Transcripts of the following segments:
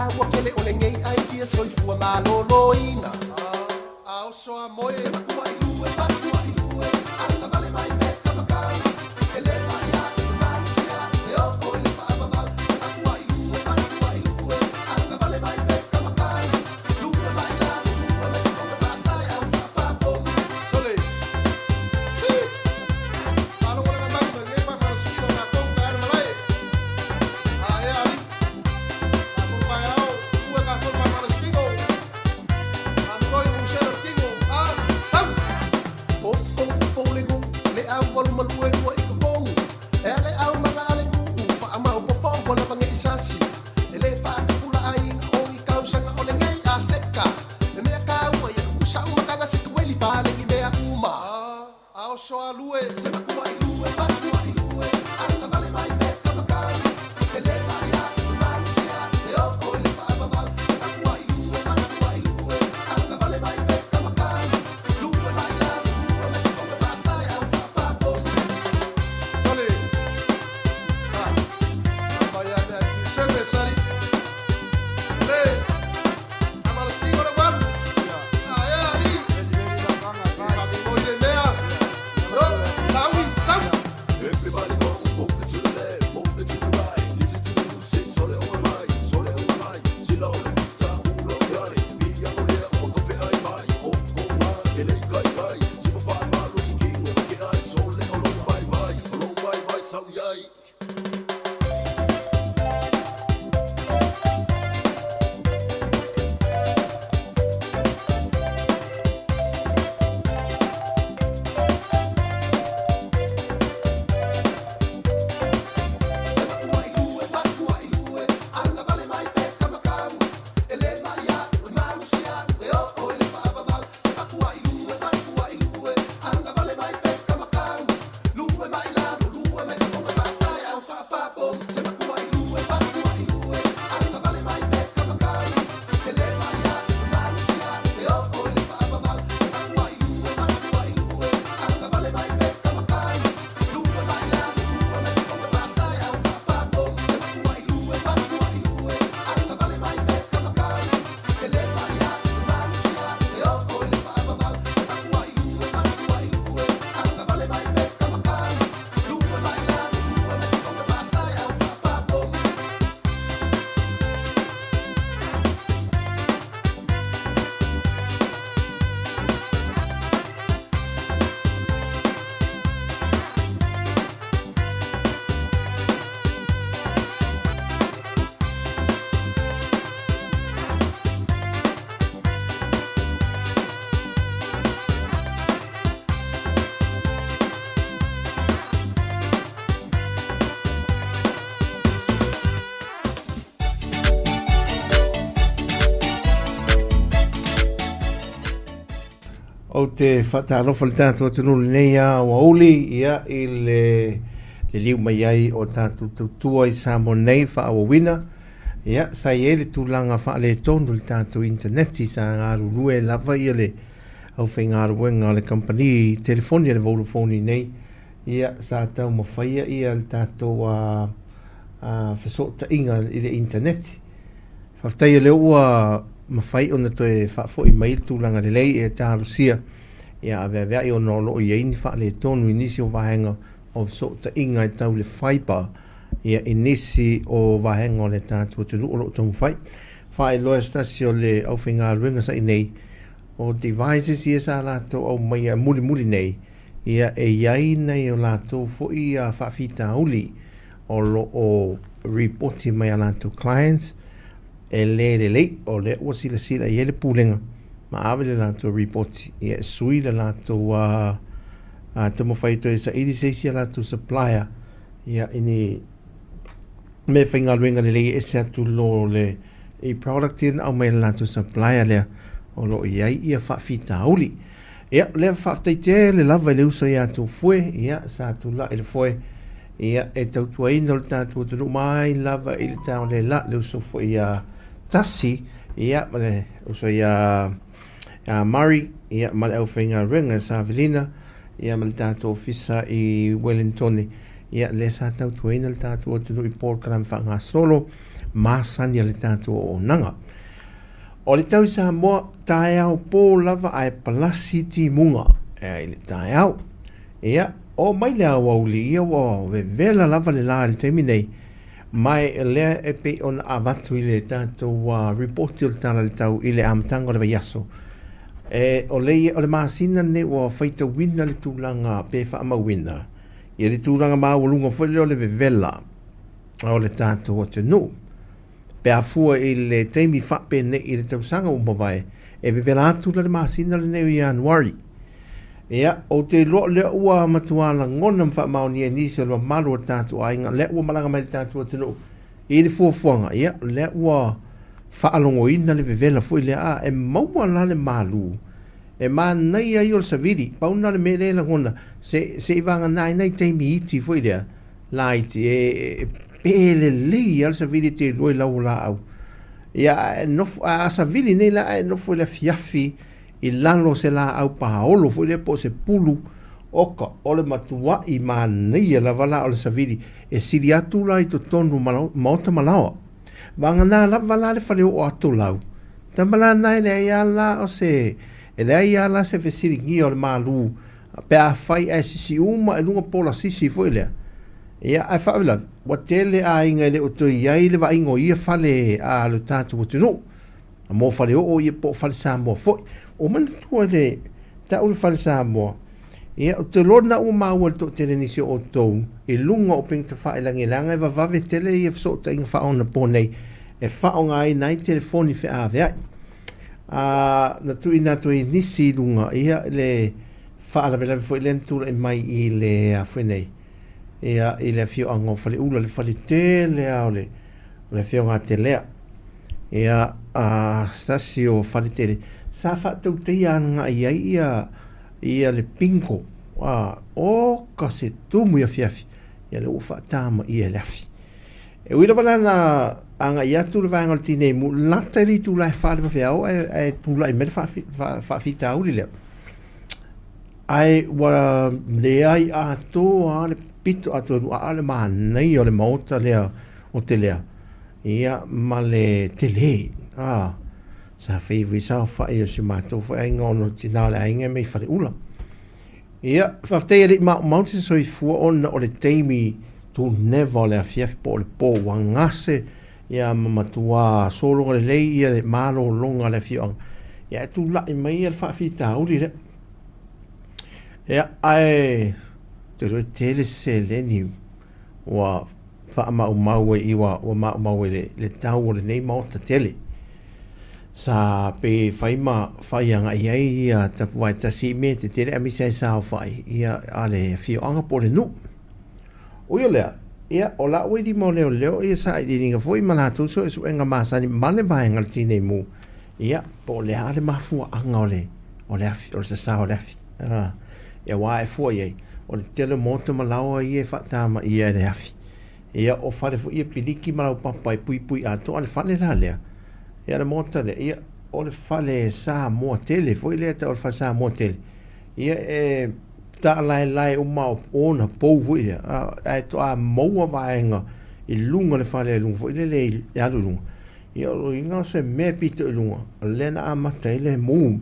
taua tele o lenei aitia soifua malōlōina. A oso a moe se makua i lue, makua i lue, agavale mai me ka makau, e le mai a i le malosi a e oo i le faavavau. Se makua i lue, makua i lue, agavale mai me ka makau, lue mai lalo, lue mai kogoga faasale au faapapomu. Sole! Hi! Faalogologo mai ma lenei faamalositino a tatou taeao le malae. A ea alii, tatou taeao, ua tatou faamalositino. Faanunoi musele o le tino, a, tau! O pou le nuu, le au alu malue lua i totonu. E ale au maga ale nuu, faamaopopo ua lava nei sasi. E le faatapula aiga o ni tausaga o lenei aseka. E mea taua ia tutusa uma taga se tueli paleni mea uma. A oso a lue. Se makua i lue, makua i lue, agavale mai me ka makau. E le mai a i le malosi a e oo i le faavavau. Se makua i lue, makua i lue, agavale mai me ka makau. Lue mai lalo, lue mai kogoga faasale au faapapomu. Sole! Ha! Mai a mea i seve sali. Le! Amalositino le walu. A ea alii. Faamimoi le mea. Yo! Taui! Sau! Everybody go, move it to the left, move it to the right. Listen to the music, sole o mai, sole o mai. Sila o le pita, ulo yai. Piano lea, ua kofe ai mai. O ko nga, e le kai kai. Si pa wha malo si kingo, ke ai sole o lo vai vai. O lo vai vai, sau yai. Se makua i lue, makua i lue, agavale mai pe ka makau. E le mai a'u e malosi a'u e oo i le faavavau. Se makua i lue, makua i lue, agavale mai pe ka makau. Lue mai lalo, lue mai kogoga faasale au faapapomu. Se makua i lue, makua i lue, agavale mai pe ka makau. E le mai a'u e malosi a'u e oo i le faavavau. Se makua i lue, makua i lue, agavale mai pe ka makau. Lue mai lalo, lue mai kogoga faasale au faapapomu. Se makua i lue, makua i lue, agavale mai pe ka makau. E le mai a'u e malosi a'u e oo i le faavavau. Se makua i lue, makua i lue, agavale mai pe ka makau. Lue mai lalo, lue mai kogoga faasale au faapapomu. Ou te faatalofa i le tatou atunuu i lenei aoauli ia i le liliu mai ai o tatou tautua i Samoa nei faaauauina. Ia sa i ai le tulaga faaletonu i le tatou intaneti sa galulue lava ia le aufaigaluega a le kamupani telefoni a le Vodafone nei. Ia sa taumafaia ia le tatou fesootaiga i le intaneti. Faafetai o lea ua mafai ona toe faafoi mai le tulaga lelei e talosia ia aveaveai ona o lo o i ai ni faaletonu i nisi o vaega o fesootaiga e tau i le fiber ia i nisi o vaega o le tatou atunuu o lo o taumafai. Faailoa e se tasi o le aufaigaluega sa i nei o devices ia sa latou aumaia mulimuli nei ia e i ai nai o latou foi faafitauli o lo o ripoti mai a latou clients e le lelei o lea ua silasila i ai le pulega ma ave le latou ripoti ia e sui le latou taumafai toe saili se isi a latou supplier ia i ni mea faigaluega lelei e ese atu lo le i product ia na aumai e le latou supplier lea o lo o i ai ia faafitauli. Ia, lea faafetai tele lava i le uso ia Tofue, ia, sa tulai le foe, ia, e tautuaina o le tatou atunuu mai lava i le taeao le la, le uso foi ia Tasi, ia, ma le uso ia Murray, ia, ma le aufaigaluega Savelina, ia, ma le tatou ofisa i Wellingtone, ia, lea sa tautuaina le tatou atunuu i polokalame faagasolo. masani a le tatou auaunaga. O le tau i Samoa, taeao pō lava ae palasi timuga i le taeao. Ia, oo mai le aoauli, ia ua vevela lava le la i le taimi nei, ma e lea e pei ona avatu i le tatou ripoti o le Tala i le Tau i le amataga o le vaiaso. E, o le, o le masina lenei ua faitauina le tulaga pe faamauina, ia le tulaga maualuga foi lea o le vevela o le tatou atunuu. Pe a fua i le taimi faapenei i le tausaga ua mavae, e vevela atu la le masina lenei o Ianuari. Ia, ou te iloa o lea ua matua lagona ma faamaonia e nisi o le mamalu o le tatou aiga, lea ua malaga mai i le tatou atunuu i le fuafuaga, ia, lea ua faalogoina le vevela foi lea, a e maua la le malu, e manaia ia o le savili, pau lena o le mea lea e lagona, se, seivagana ai nai taimi iti foi lea, laiti, e, e pe lelei lava le savili e te iloa i lau laau. Ia, a e nofo, a savili nei la, a e nofo i le afiafi, i lalo o se laau paolo foi lea po o se pulu, oka, o le matua'i manaia lava la o le savili, e sili atu la i totonu o maota ma laoa. Vagana lava la le fale oo atu lau tama la na e leai a la o se, e leai a la se fesiligia o le malu pe afai ae sisi uma i luga po lasisi foi lea. Ia, ae faalavelave, ua tele aiga e le o toe i ai le vaaiga o ia fale a lo tatou atunuu. Mo fale oo ia po o fale Samoa foi. Ua manatua le tau le fale Samoa, ia, ou te iloa lena ua maua e le toatele nisi o outou i luga o upega tafailagi leaga e vavave tele ia fesootaiga faaonapo nei e faaaogaina ai telefoni feaveai. A, na tuuina atu ai nisi i luga, ia, le faalavelave foi lea na tulai mai i le a foi nei, ia, i le afioaga o Faleula, le fale tele lava o le, o le afioga a Telea. Ia, a, se tasi o fale tele, sa faatautaia agai ai ia, ia le bingo, a, oka se tumu i afiafi, ia lea ua faatamaia e le afi. E ui lava la na agai atu le vaega o le tinei mu, lata i le itula e 4 le vaveao ae, ae tulai mai le faafitauli lea. Ae ua leai atoa lava le pito atoa e lua aa le manaia o le maota lea o Telea, ia ma le tele, a, sa fai foi saofai o si matou foi aiga ona o le tina o le aiga e mai Faleula. Ia, faafetai e le i maumau se soifua ona o le taimi tuneva o le afiafi po o le po ua gase ia ma matua sologa lelei ia le malologa a le afioaga. Ia, e tulai mai ia le faafitauli lea. Ia, ae te iloa e tele seleni ua faamaumau ai, ua, ua maumau ai le, le tau o lenei maota tele. Sa pei e fai ma fai agai ai ia tapuvae tasi i mea tetele aemaise ai saofai ia a le afioaga po o le nuu. Ui o lea, ia, o la'u ai lima o leoleo ia sailiiliga foi ma latou suesuega masani ma le vaega o le tinei mu, ia, po o le a le mafuaaga o le, o le afi, o le sasā o le afi. A, ia, aua e fua i ai, o le tele o maota ma laoa ia e faatamaia e le afi. Ia, o fale foi ia piliki ma laupapa e puipui atoa le fale la lea, ia le maota lea, ia, o le fale Samoa tele foi lea e tau o le fale Samoa tele. Ia, e taalaelae uma o ona pou foi lea, ae toa maua vaega i luga o le fale i luga foi lele e alu i luga. Ia, o lona uiga o se mea pito i luga, o lea na amata ai le mu.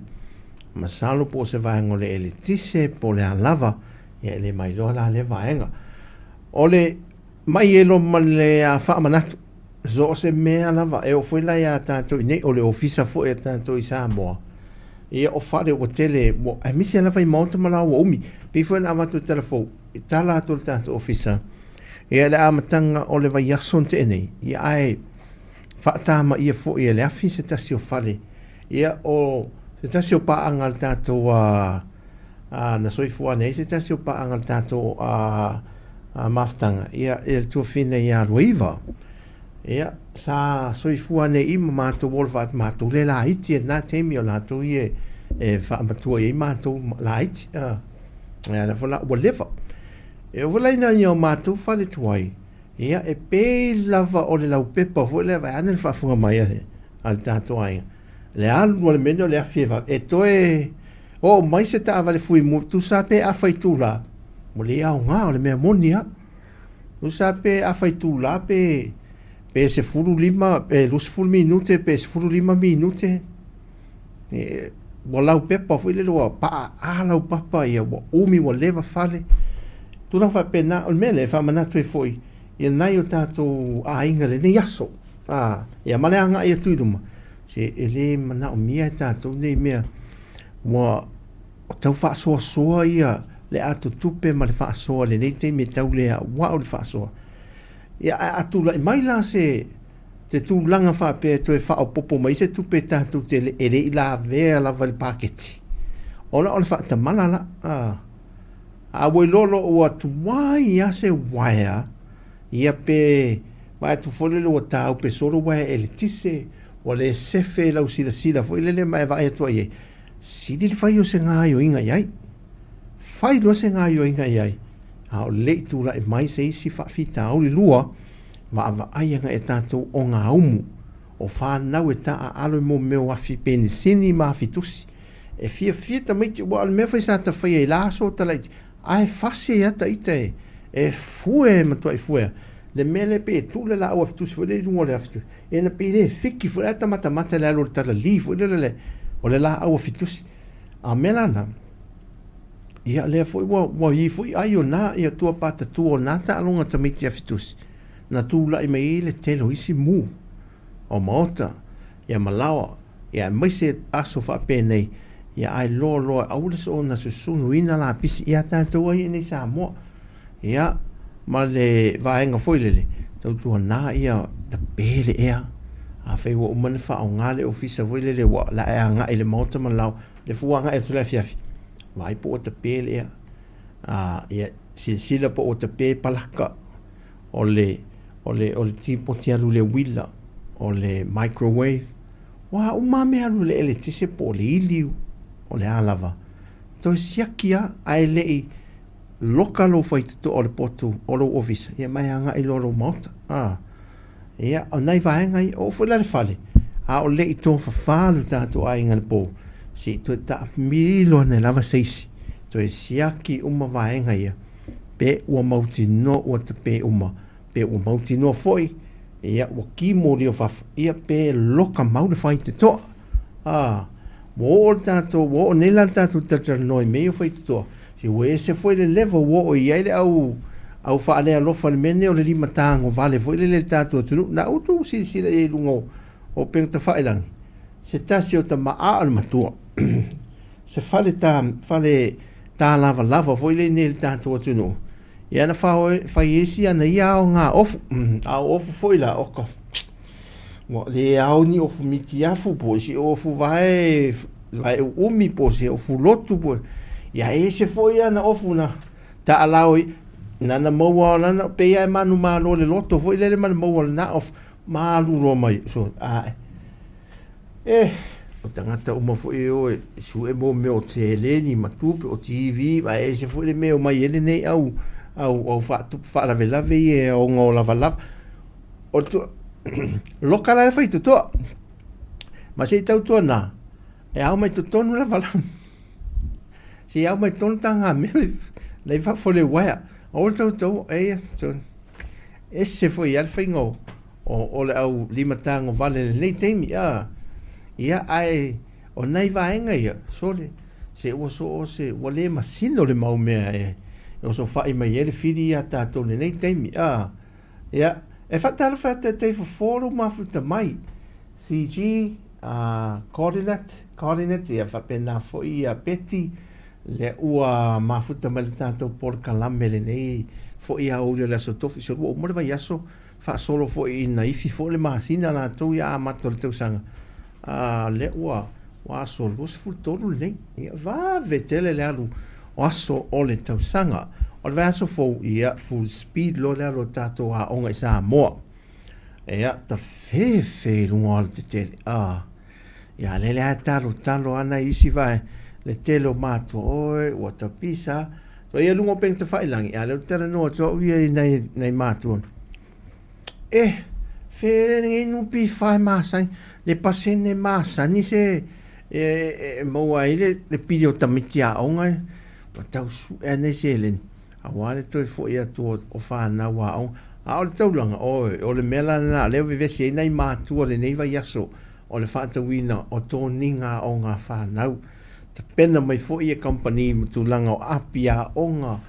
Masalo po o se vaega o le eletise po o le a lava, ia e le mailoa la lea vaega. O le mai e loa ma le faamanatu, so o se mea lava, e oo foi la iā tatou i nei, o le ofisa foi a tatou i Samoa, ia o fale ua tele, ua, aemaise lava i maota ma laoa ua umi. Pei foi ona avatu le tala fou, i tala atu le tatou ofisa, ia i le amataga o le vaiaso na tea nei, ia ae faatamaia foi e le afi se tasi o fale, ia o se tasi o paaga a le tatou a, a na soifua ane ai se tasi o paaga a le tatou a, a mafutaga, ia i le tuafine ia Luaiva. Ia, sa soifua ane i ma matou ola faat matou le laiti e na taimi o latou ia e faamatua i ai matou laiti. A, ia la fola ua leva. E oo foi la ina ia o matou fale tuai, ia e pei lava o le laupepa foi lea vaeane le faafofoga mai a le, a le tatou aiga. Le alu a le mea o le afi e vave, e toe oo mai se taavale fui mu, tusa pe afa itula, ua le aoga o le mea moni lava. Tusa pe afa itula pe Pe 15 pe 20 minute pe 15 minute ua laupepa foi lele ua paaaā laupapa ia ua umi ua leva fale. Tulaga faapena o le mea lea e faamanatu ai foi ia nai o tatou aiga i lenei aso. A, ia ma le agai atu i luma, se e le manaomia e tatou nei mea ua tau faasoasoa ia le atotupe ma le faasoa i lenei taimi e tau le auau le faasoa. Ia ae a tulai mai la se se tulaga faapea e toe faaopoopo mai se tupe tatou te e le i lavea lava i le paketi, ona o le faatamala la. A, a ua iloa loa ua tuai lava se uaea, ia pe vaai atu foi lele ua taupe solo uaea eletise, ua le sefe i lau silasila foi lele ma e vaai atu ai i ai, sili le fai o se gaoioiga i ai. Fai loa se gaoioiga i ai, a o le i tulai mai se isi faafitauli lua, vaavaai agai e tatou ogaumu o fanau e taaalo i mea o afi penisini ma afi tusi. E fiafia tamaiti aua o le mea foi sa ta faia i la aso talaiti, ae fasi ai lava taita e e fue e matuai fuea le mea lea pei e tuu le laau afi tusi foi lea i luga o le afi tusi, ia na pei le fiki foi ae tamatamata i le alu o le talali foi lele o le laau afi tusi. A o mea la na, ia lea foi ua ua i foi ai o na ia tua patatua o na taaloga tamaiti afi tusi na tulai mai ai le tele o isi mu o maota ia ma laoa ia aemaise aso faapenei ia ae loa loa aua le soona susunuina lapisi ia tatou ai i nei Samoa ia ma le vaega foi lele tautuana ia tape le ea afai ua uma ona faaaoga le ofisa foi lele ua la e agai i le maota ma lao le fua agai atu le afiafi vaai po ua tape le ea a ia silasila po ua tape palaka o le o le o le tipoti alu i le uila o le microwave ua uma lava mea alu i le eletise po o le iliu o le a lava toe siaki lava ae le i loka lou faitotoa o le potu o lou ofisa ia ma e agai loa lou maota a ia o nai vaega ia oo foi la i le fale a o le i tofafa lo tatou aiga i le po se i toe taamilo ane lava se isi toe siaki uma vaega ia pe ua mautinoa ua tape uma pe ua mautinoa foi ia ua kimoli o fafo ia pe loka mau le faitotoa a ua oo le tatou ua oo nei la le tatou talatalanoa i mea ia o faitotoa se ua ese foi le level ua oo i ai le au au faalealofa i le mea lenei o le limatagovale foi lele i le tatou atunuu na outou silasila i ai i luga o o upega tafailagi se tasi o tama a o le matua se fale ta fale talavalava foi lenei i le tatou atunuu ia na fai ai si ana ia aoga ofu a o ofu foi la oka ua le ao ni ofu mitiafu po o se ofu vae vae uumi po o se ofu lotu po ia ese foi ana ofu na taalao i nana maua lana pei lava e manumalo le loto foi lele ma le maua o lena ofu malu loa mai so ae E, o tagata uma foi e o e sue mo mea o seleni ma tupe o TV ma e ese foi le mea e omai ai lenei au au au faatupu faalavelave ia e ona o lavalava. O tu loka la le faitotoa ma se i tautuana e ao mai totonu lavalava se i ao mai totonu taga mea le fafo o le uaea. O le tautau e ese foi lava le faiga o o le au limatagovale i lenei taimi a ia ae o nai vaega ia sole se ua soo se ua le masino le mau mea e osofai mai ai le fili ia tatou i lenei taimi a ia e faatalofa atu e taifofo lou mafuta mai CG a coordinate coordinate ia faapena foi ia Betty lea ua mafuta mai le tatou polokalame lenei foi aoauli o le aso tofi se ua uma le vaiaso faasolo foi ina ifi foi le masina latou ia amata o le tausaga a lea ua ua aso 23 lenei ia vave tele le alu o aso o le tausaga o le vaiaso fou ia full speed loa le alu o tatou aoga i Samoa ia tafefe i luga o alatetele a ia lele lava talotalo ana isi vae le tele o matua oi ua tapisa so ia luga o upega tafailagi a lea ou te talanoa atu au ia i nai nai matua e fe lenei NPF e masani le pasene masani se e, e maua ai le, le pili o tamaiti aoga ua tau su'e nei seleni aua le toe fo'i atu o, o fanau aoga. A o le taulaga, oi, o le mea la lena lea ua vevesi ai nai matua i lenei vaiaso, o le faatauina o toniga aoga a fanau. Tapena mai foi e kamupani ma tulaga o api aoga,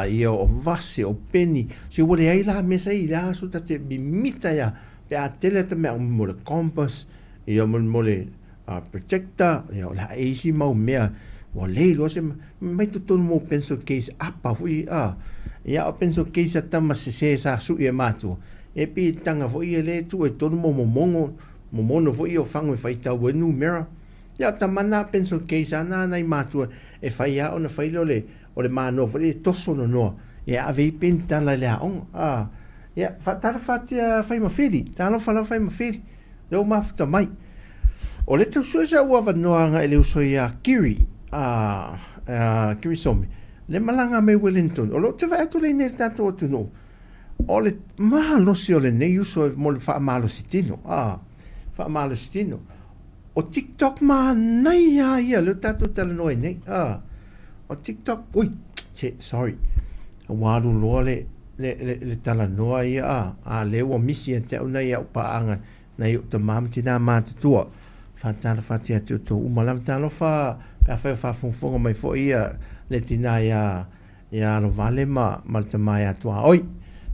ia o vase, o peni. Se ua leai la mea sa i ai i lea aso ta te mimita ai lava pe a tele ata mea mo le compass, ia mo le projector, ia o le a isi mau mea ua le iloa se mai totonu mo pencil case apa foi a ia o pencil case a tama sese sa sui e matua e pei e taga foi e le tuu ai totonu mo momono momono foi o fago e faitau ai numera ia o tama na pencil case a na nai matua e fai a ona fai lea o le o le manoa foi e toso nonoa e ave ai penitala i le aoga a ia faatalafatia Faimafili talofa lava Faimafili lea ua mafuta mai. O le tau sue sa ua avanoa agai i le uso ia Kiri, a Kiri Some, le malaga mai Wellington. O lo o te vaai atu leinei i le tatou atunuu, o le malosi o lenei uso mo le faamalosi tino, a faamalosi tino. O TikTok manaia ia lea tatou talanoa ai nei, a o TikTok, ui, se, sorry, ua alu loa le, le, le, le talanoa ia, a, a lea ua misi ia te au nai au paaga Nai ou tama ma tinā matutua, faatalofa atu ia te outou uma lava. Talofa pe afai o faafogafoga mai foi ia le tinā ia ia Alovale ma ma le tama ia Tuaoi.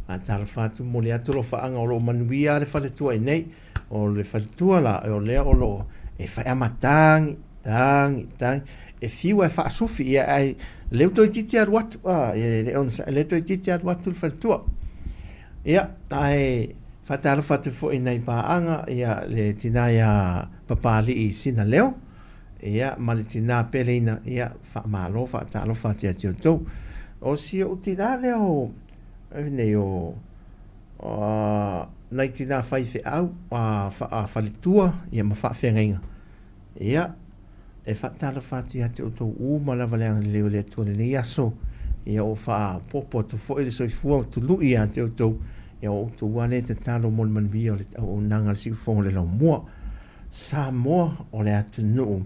Faatalofa atu, momoli atu alofaaga o lo o manuia le faletua i nei. O le faletua la, o lea o lo o e fai ama tagi, tagi, tagi, e fiu ae faasufi ia ae leu toeitiiti alu atu, a, e le onosai, lea toeitiiti alu atu le faletua. Ia, ae faatalofa atu foi i nai paaga, ia, le tina ia Papali'i Sinaleo, ia, ma le tina Peleina, ia, faamalo, faatalofa atu ia te outou. O si ou tina lea o, nei o, o, nai tina faifeau, a, faletua, ia, ma faafeagaiga. Ia, e faatalofa atu ia te outou uma lava le agalelei o le Atua i lenei aso. Ia, ua faaopoopo atu foi le soifua tului ia te outou. Ia, o outou lava lea e tatalo mo le manuia o le auaunaga a le Siufogo o le Laumua. Samoa, o le atunuu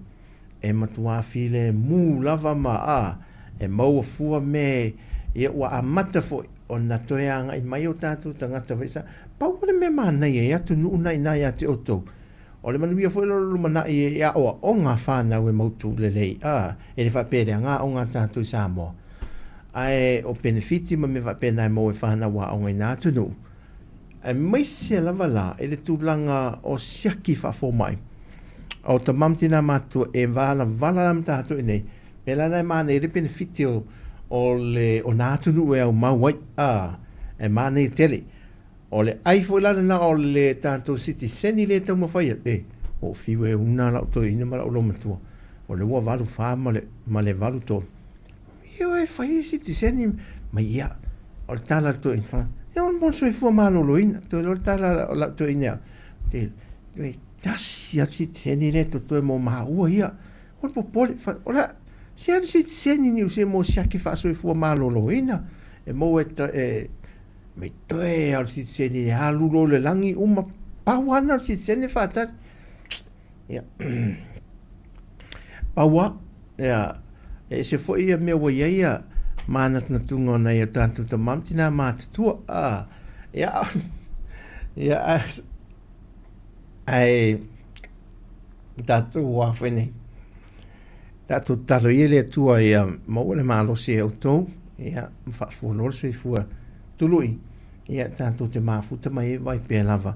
e matuā filemu lava ma a, e maua fua me, ia, ua amata foi ona toe agai mai o tatou tagata foi sa, pau o le mea manaia i atunuu na i ina ia te outou. O le manuia foi o le lumanai e aoaoga fanau e mautu lelei, a, e le faapea e leaga aoga a tatou i Samoa, ae o penefiti ma mea faapena e maua e fanau aoga i na atunuu, aemaise lava la i le tulaga o siaki faafomai. O tama ma tina matutua e valavala la ma tatou i nei, mea la na e manaia le penefiti o, o le, o na atunuu e aumau ai, a, e manaia tele. O le ai foi la lena o le tatou sitiseni lea e taumafai atu, e, ua ou fiu e una lau toeaina ma lau loomatua, o lea ua 84 ma le, ma le 83. Ioe, e fai sitiseni mai ia. O le tala a le toeaina, fa, ia o le mo le soifua maloloina. Toe loa le tala a lau toeaina ia au, te, toe tasi lava le sitiseni lea e totoe mo maua ia. O le popole, fa, o le a, se a le sitiseni Niu Se mo siaki faasoifua maloloina e maua e, e, Me toe a o le sitiseni e alu loa i le lagi uma pau lava lena o le sitiseni e faatali. Ia, pau lava, ia, e ese foi ia mea ua i ai ia manatunatuga o nai o tatou tama ma tinā matutua, a, ia, ia, ae, tatou a foi nei. Tatou tatalo ia i le Atua ia maua le malosi e outou, ia, ma faafualoa le soifua tului, ia, tatou te mafuta mai ai vai pea lava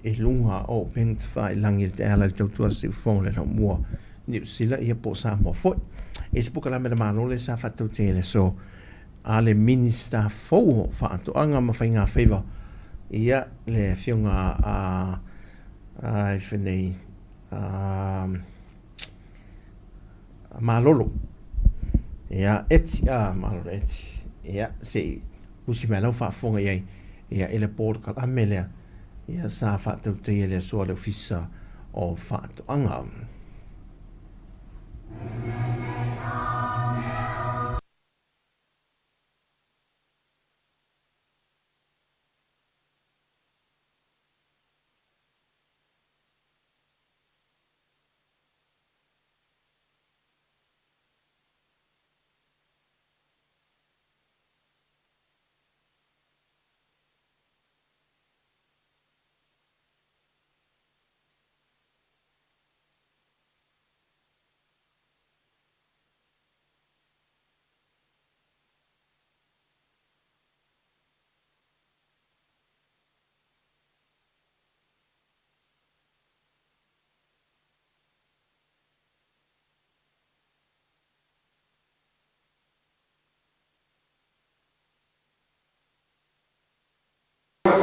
i luga o upega tafailagi i le taeala i le tautua a le Siufogo le Laumua Niu Sila, ia po o Samoa foi. E se polokalame a le Malo lea sa faatautaia i le aso a le Minista fou o Faatoaga ma Faigafaiva, ia, le Afioga a, a, i nei, a, Malolo. Ia, Eti, a, Malolo Eti. Ia, se i usi mai lau faafofoga i ai, ia, i le polokalame lea, ia, sa faatautaia i le aso a le Ofisa o Faatoaga.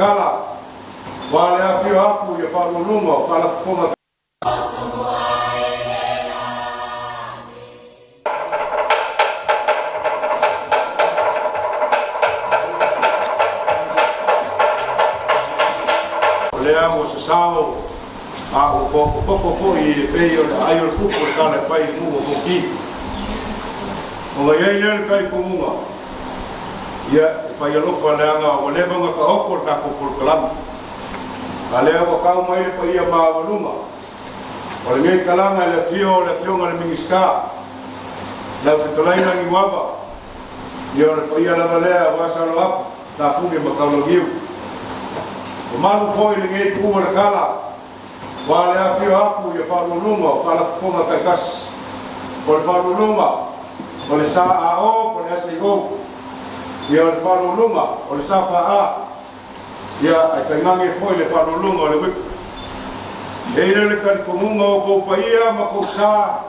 kala, ua le afifio aku ia faalualuga o Faalapotopotoga. O lea ua sasao a ua poapopoko foi e pei o le aai o le kupu o le tala e fai i le nuu o Fonoti. Ona i ai lea le talitonuga, ia, e fai alofa leaga ua leva ona taoto le tatou polokalame. A lea ua tau mai le paia maualuga o lenei talaga i le afio o le Afioga i le Minisita, lau Fetalaiga Niuava, ia o le paia lava lea aua Saloapu, Tafune ma Taulauniu. Mamalu foi i lenei itu o le tala, ua le afio aku ia Faauluuluga o Faalapotopotoga taitasi. O le Faauluuluga o le SAO po o le SAO, ia o le Faauluuluga o le SFA, ia ae tainane foi le Faauluuluga o le WIPCO. E i ai le talitonuga o outou paia ma tou sa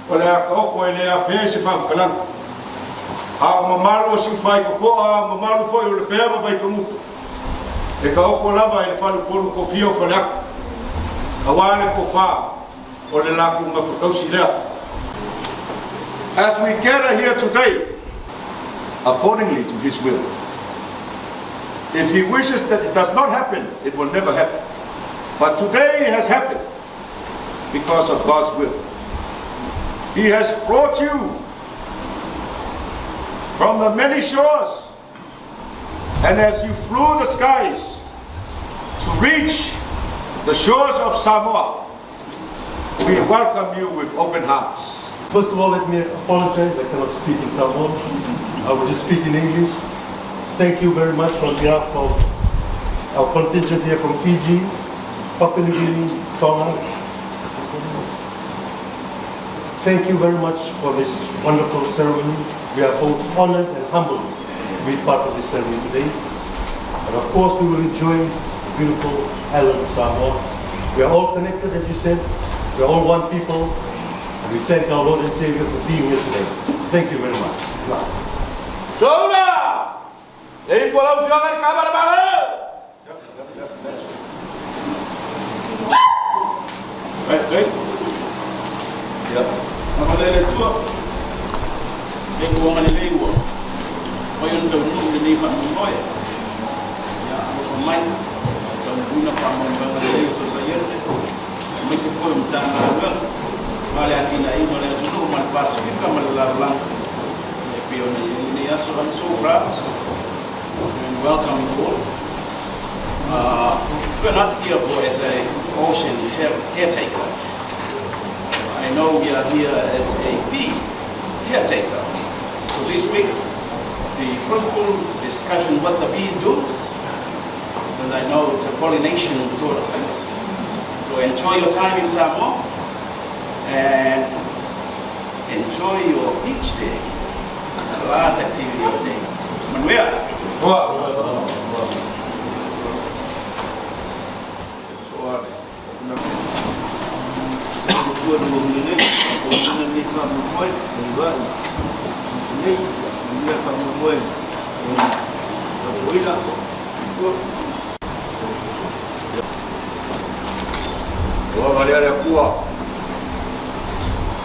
o le a taoto e le afea se faamatalaga. A o mamalu o Siufaikokoa, mamalu foi o Lepea ma Vaitomutu, e taoto lava i le faleupolu tofia o Faleata, aua le tofa o le latou gafatausi lea. As we gather here today, accordingly to His will. If He wishes that it does not happen, it will never happen. But today it has happened because of God's will. He has brought you from the many shores, and as you flew the skies to reach the shores of Samoa, we welcome you with open hearts. First of all, let me apologize. I cannot speak in Samoan. I will just speak in English. Thank you very much on behalf of our contingent here from Fiji, Papua New Guinea, Tonga. Thank you very much for this wonderful ceremony. We are both honored and humbled to be part of this ceremony today. And of course, we will enjoy the beautiful island of Samoa. We are all connected, as you said. We are all one people. And we thank our Lord and Savior for being here today. Thank you very much. Love. Soula! E ifo lau Afioga i le kava a le Malo! Agalelei le Atua, e ua agalelei ua mafai ona taunuu lenei faamoemoe. Ia alofa mai, taunuuina faamoemoega lelei o Sosaiete, aemaise foi o Matagaluega ma le atinaeina o le atunuu ma le Pasefika ma le lalolagi e pei ona i ai lenei aso. I'm so proud and welcome you all. We're not here for as a ocean caretaker. I know we are here as a bee caretaker. So this week, the fruitful discussion what the bees do, because I know it's a pollination sort of things. So enjoy your time in Samoa and enjoy your beach day, the last activity of the day. Manuia! Ua valea le Atua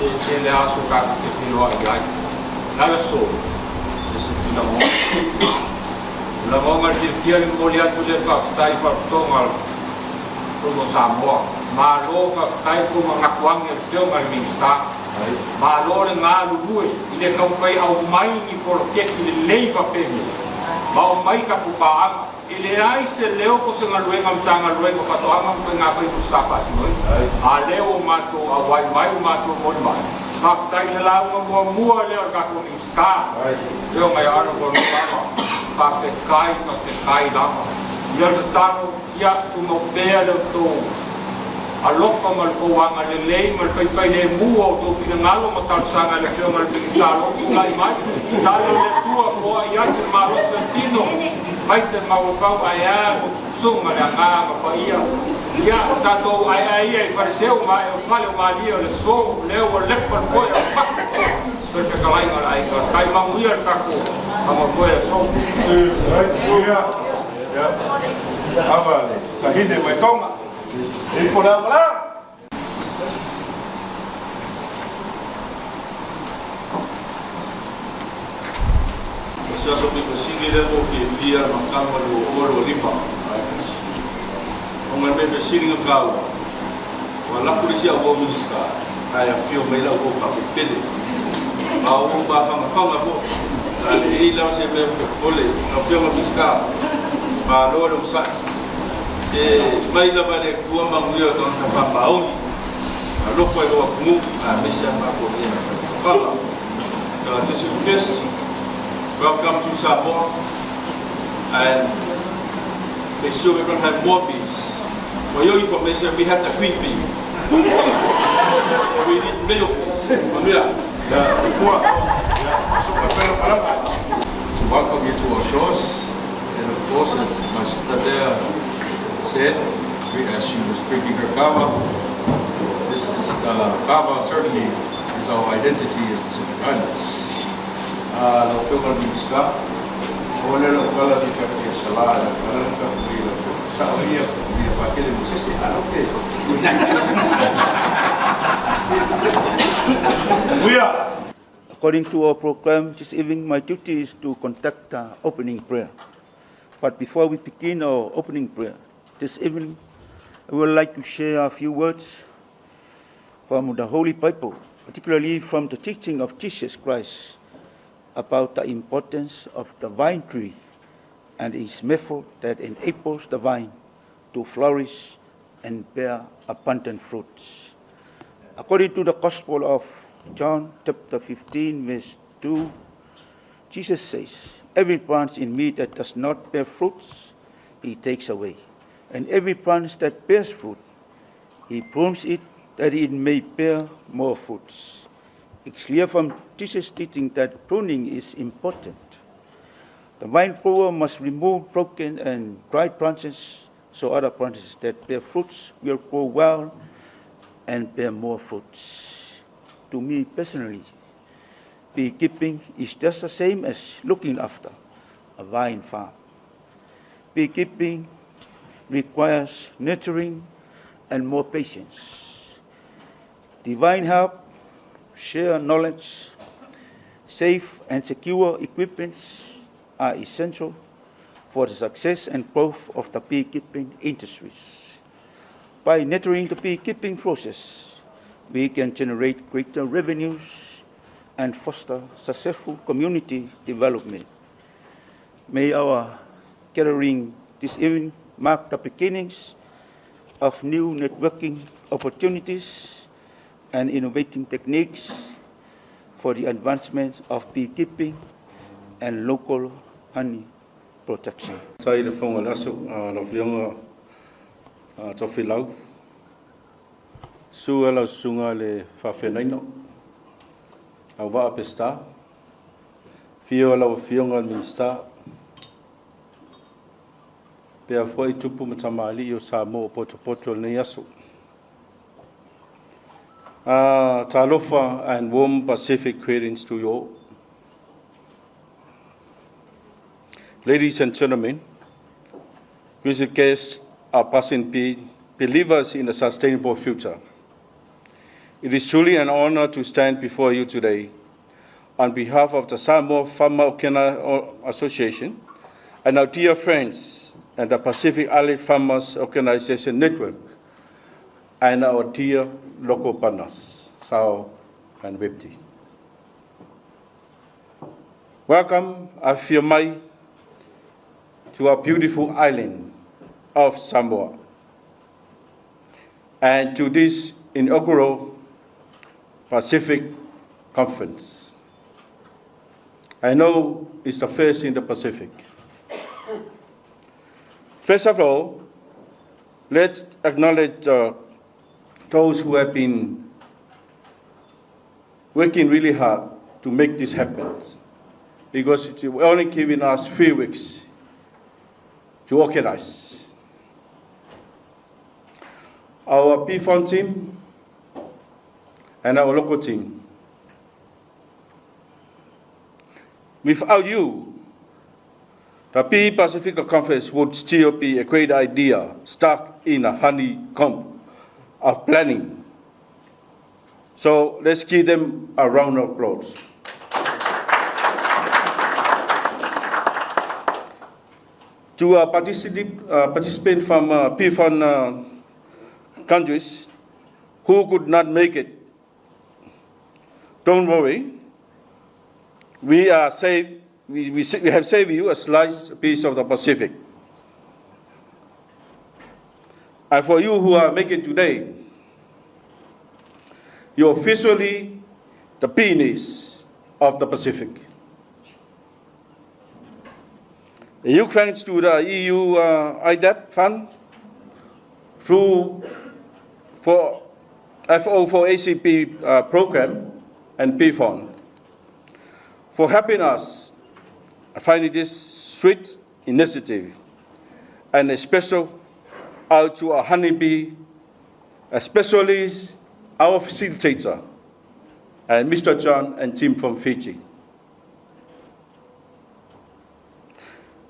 e tele aso tatou te feiloai ai. O le a le aso? E se filagona. O lagona le fiafia le momoli atu lea faafetai i faalapotopotoga a le Fono o Samoa. Malo faafetai tou manatu ane i le Afioga i le Minisita. Malo le galulue i le taumafai aumai ni poloketi lelei faapenei ma aumai tatou paaga. E leai se leo po o se galuega a Matagaluega o Faatoaga ma Faiga Faiva sa faatinoina. A lea ua matou auai mai, ua matou moli mai. Faafetai i le lauga muamua lea o le tatou Minisita, Afioga ia Honourable Lupama. Faafetai, faafetai lava. Ia o le tatalo, ia tumau pea le outou alofa ma le tou agalelei ma le faifailemu o outou finagalo ma talosaga i le Afioga i le Minisita o lo o tulai mai. Talo le Atua, foai atu le malosi o le tino. Mai se mafaufau ae a susuga le agaga paia. Ia o tatou aeae ia i Faleseu ma ae o fale o Malie o le aso lea ua lepa le foe o mako toe fetalaiga o le aiga o le tai manuia le tatou faamoemoe aso. Yeah. Kava le tahine mai Tonga. E ipo le ao malanga. O se aso pito sili lea mo fiafia ma kama 2025. Ona le mea fesili nga kaua, ua alu atu le isi au uo Minisita ae afio mai lau uo faapepele. Ma o ou mafanafana foi, a leai lava se mea ou te popole. Lau Afioga i le Minisita, malo le onosai. Se mai lava e le Atua manuia o tagata faamaoni, alofa i lou atunuu aemaise a matou nei faga. This is guest. Welcome to Samoa and make sure we're going to have more bees. For your information, we have the queen bee. We need male bees. Manuia. To welcome you to our shores. And of course, as my sister there said, as she was drinking her kava, this is the kava certainly is our identity as Pacific Islanders. Lau Afioga i le Minisita, o le lau kala ni fatia sala la kala ni fatia la sa o ia ia pakele mo sese ala ke. Muia. According to our program this evening, my duty is to conduct the opening prayer. But before we begin our opening prayer this evening, I would like to share a few words from the Holy Bible, particularly from the teaching of Jesus Christ about the importance of the vine tree and its method that enables the vine to flourish and bear abundant fruits. According to the Gospel of John, chapter 15, verse 2, Jesus says, "Every branch in me that does not bear fruits, he takes away. And every branch that bears fruit, he prunes it that it may bear more fruits." It's clear from Jesus' teaching that pruning is important. The vine grower must remove broken and dry branches so other branches that bear fruits will grow well and bear more fruits. To me personally, beekeeping is just the same as looking after a vine farm. Beekeeping requires nurturing and more patience. Divine help, share knowledge, safe and secure equipments are essential for the success and growth of the beekeeping industries. By nurturing the beekeeping process, we can generate greater revenues and foster successful community development. May our gathering this evening mark the beginnings of new networking opportunities and innovating techniques for the advancement of beekeeping and local honey production. Tai le fofoga le aso, lau Afioga Tofilau. Susu e lau susuga i le faafeagaiga, Auvaa Peseta. Afio lau Afioga i le Minisita, pea foi tupu ma tamalii o Samoa o potopoto i lenei aso. Talofa and warm Pacific greetings to you all. Ladies and gentlemen, visit guests are passing believers in a sustainable future. It is truly an honor to stand before you today on behalf of the Samoa Farmer Association and our dear friends and the Pacific Island Farmers Organization Network and our dear local partners, SAO and WIPTI. Welcome, Afio mai, to our beautiful island of Samoa and to this inaugural Pacific Conference. I know it's the first in the Pacific. First of all, let's acknowledge those who have been working really hard to make this happen, because it's only given us 3 weeks to organize. Our PFON team and our local team. Without you, the The P Pacific Conference would still be a great idea stuck in a honeycomb of planning. So let's give them a round of applause. To our participant from PFAN countries who could not make it, don't worry. We are saved. We have saved you a slice piece of the Pacific. And for you who are making today, you're officially the penis of the Pacific. A huge thanks to the EU IDEP fund through for FO4 ACP program and PFON for helping us finding this sweet initiative, and a special out to our honeybee, especially our facilitator, and Mr. John and team from Fiji.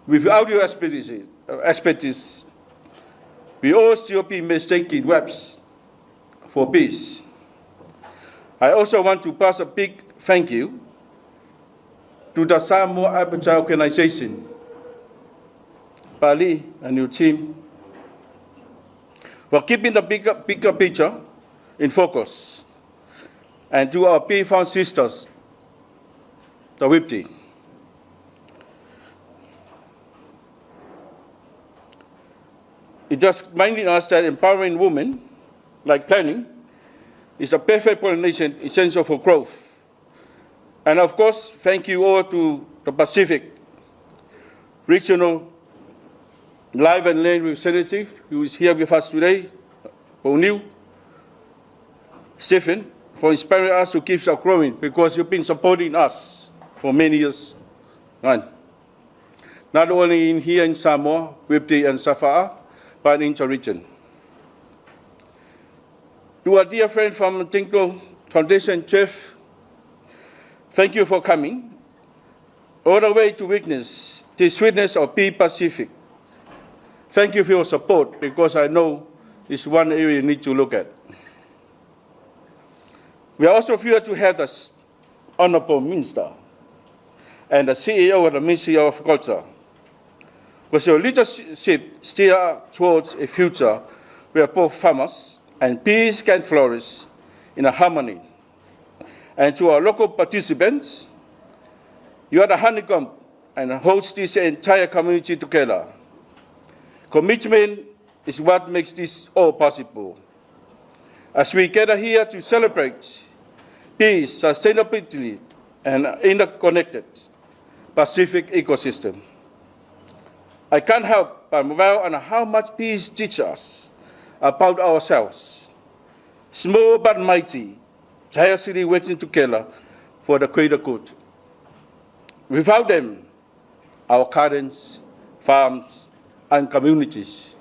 Without your expertise, we all still be mistaking webs for peace. I also want to pass a big thank you to the Samoa Aperture Organization, Bali and your team, for keeping the bigger picture in focus, and to our PFON sisters, the WIPTI. It just reminding us that empowering women, like planning, is a perfect pollination essential for growth. And of course, thank you all to the Pacific Regional Live and Learn Representative, who is here with us today, O'Neill, Stephen, for inspiring us to keep us growing, because you've been supporting us for many years. Right? Not only in here in Samoa, WIPTI and SAFAA, but in the region. To our dear friend from Tinkle Foundation, Jeff, thank you for coming all the way to witness the sweetness of Peace Pacific. Thank you for your support, because I know it's one area you need to look at. We are also thrilled to have the Honorable Minister and the CEO of the Ministry of Culture. With your leadership steer towards a future where both farmers and peace can flourish in harmony. And to our local participants, you are the honeycomb and holds this entire community together. Commitment is what makes this all possible. As we gather here to celebrate peace, sustainability, and interconnected Pacific ecosystem, I can't help but marvel on how much peace teaches us about ourselves. Small but mighty, tirelessly working together for the greater good. Without them, our gardens, farms, and communities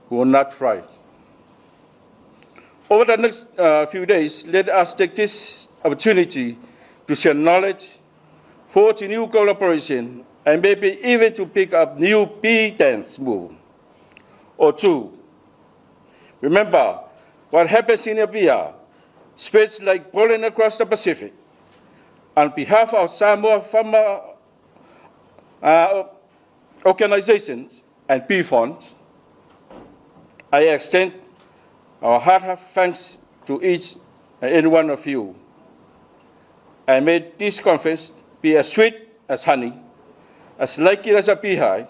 will not thrive. Over the next few days, let us take this opportunity to share knowledge, forge new collaboration, and maybe even to pick up new bee dance move or two. Remember, what happens in Apia spreads like pollen across the Pacific. On behalf of Samoa Farmer organizations and PFONs, I extend our heartfelt thanks to each and every one of you. And may this conference be as sweet as honey, as likely as a beehive,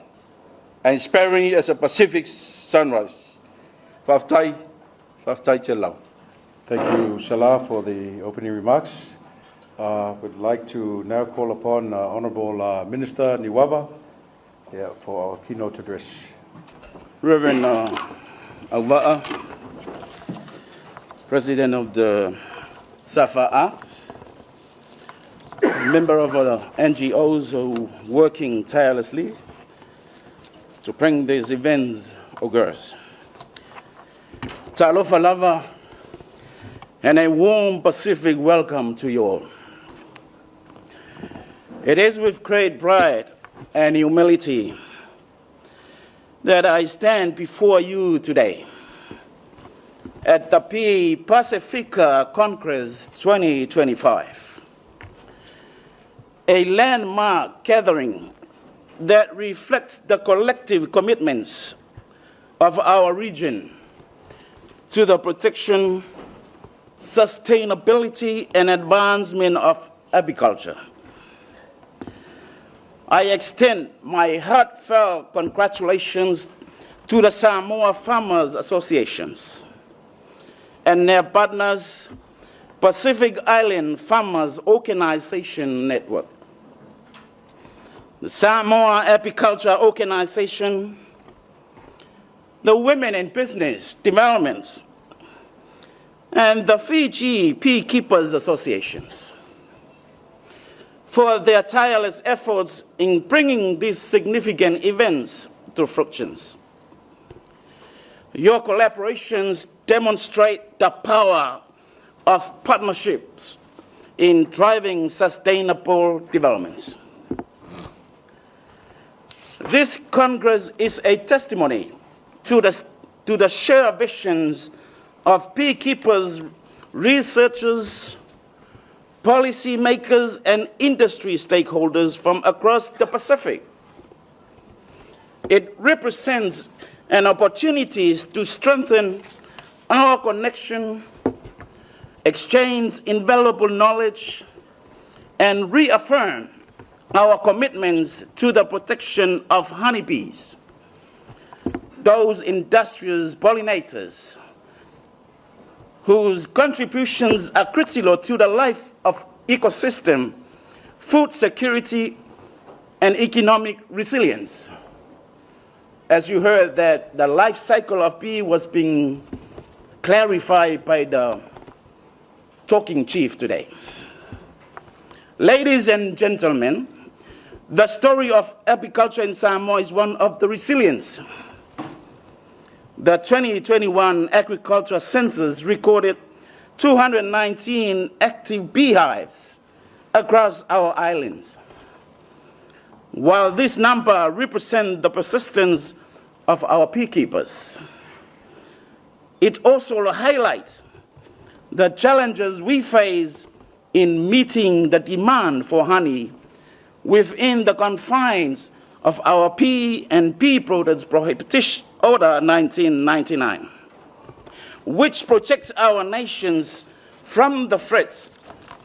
and inspiring as a Pacific sunrise. Fa'afetai, fa'afetai tele. Thank you, Salah, for the opening remarks. Would like to now call upon Honorable Minister Niuava for our keynote address. Reverend Auva'a, President of the SAFAA, member of the NGOs who are working tirelessly to bring these events occurs. Talofa lava, and a warm Pacific welcome to you all. It is with great pride and humility that I stand before you today at the Bee Pasifika Congress 2025, a landmark gathering that reflects the collective commitments of our region to the protection, sustainability, and advancement of apiculture. I extend my heartfelt congratulations to the Samoa Farmers Associations and their partners, Pacific Island Farmers Organization Network, the Samoa Apiculture Organization, the Women in Business Developments, and the Fiji Beekeepers Associations for their tireless efforts in bringing these significant events to fruition. Your collaborations demonstrate the power of partnerships in driving sustainable developments. This Congress is a testimony to the shared visions of beekeepers, researchers, policymakers, and industry stakeholders from across the Pacific. It represents an opportunity to strengthen our connection, exchange invaluable knowledge, and reaffirm our commitments to the protection of honeybees, those industrious pollinators whose contributions are critical to the life of ecosystem, food security, and economic resilience. As you heard that the life cycle of bee was being clarified by the talking chief today. Ladies and gentlemen, the story of apiculture in Samoa is one of the resilience. The 2021 agriculture census recorded 219 active beehives across our islands. While this number represents the persistence of our beekeepers, it also highlights the challenges we face in meeting the demand for honey within the confines of our P and P Products Prohibition Order 1999, which protects our nations from the threats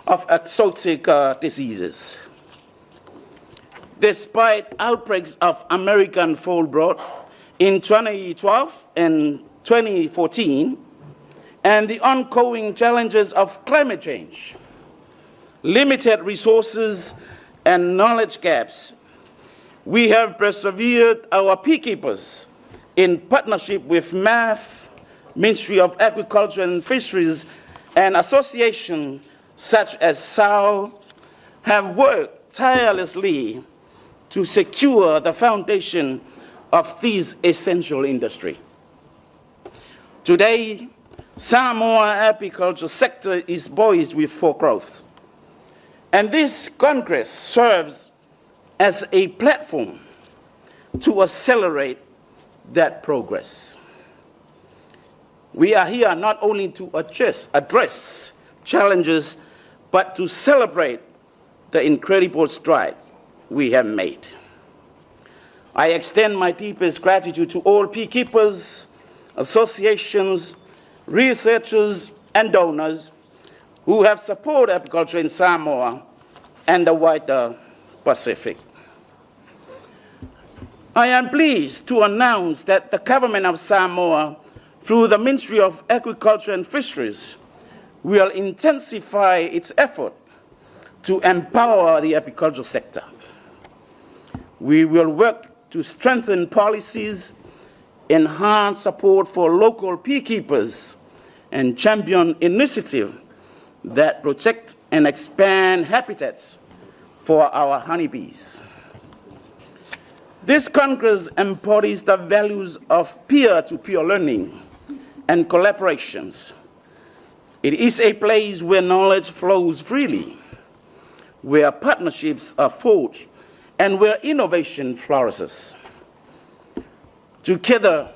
of exotic diseases. Despite outbreaks of American foulbrood in 2012 and 2014, and the ongoing challenges of climate change, limited resources, and knowledge gaps, we have persevered our beekeepers in partnership with MAF, Ministry of Agriculture and Fisheries, and associations such as SAO have worked tirelessly to secure the foundation of this essential industry. Today, Samoa apiculture sector is poised with for growth. And this Congress serves as a platform to accelerate that progress. We are here not only to address challenges, but to celebrate the incredible strides we have made. I extend my deepest gratitude to all beekeepers, associations, researchers, and donors who have supported apiculture in Samoa and the wider Pacific. I am pleased to announce that the government of Samoa, through the Ministry of Agriculture and Fisheries, will intensify its effort to empower the apiculture sector. We will work to strengthen policies, enhance support for local beekeepers, and champion initiatives that protect and expand habitats for our honeybees. This Congress embodies the values of peer-to-peer learning and collaborations. It is a place where knowledge flows freely, where partnerships are forged, and where innovation flourishes. Together,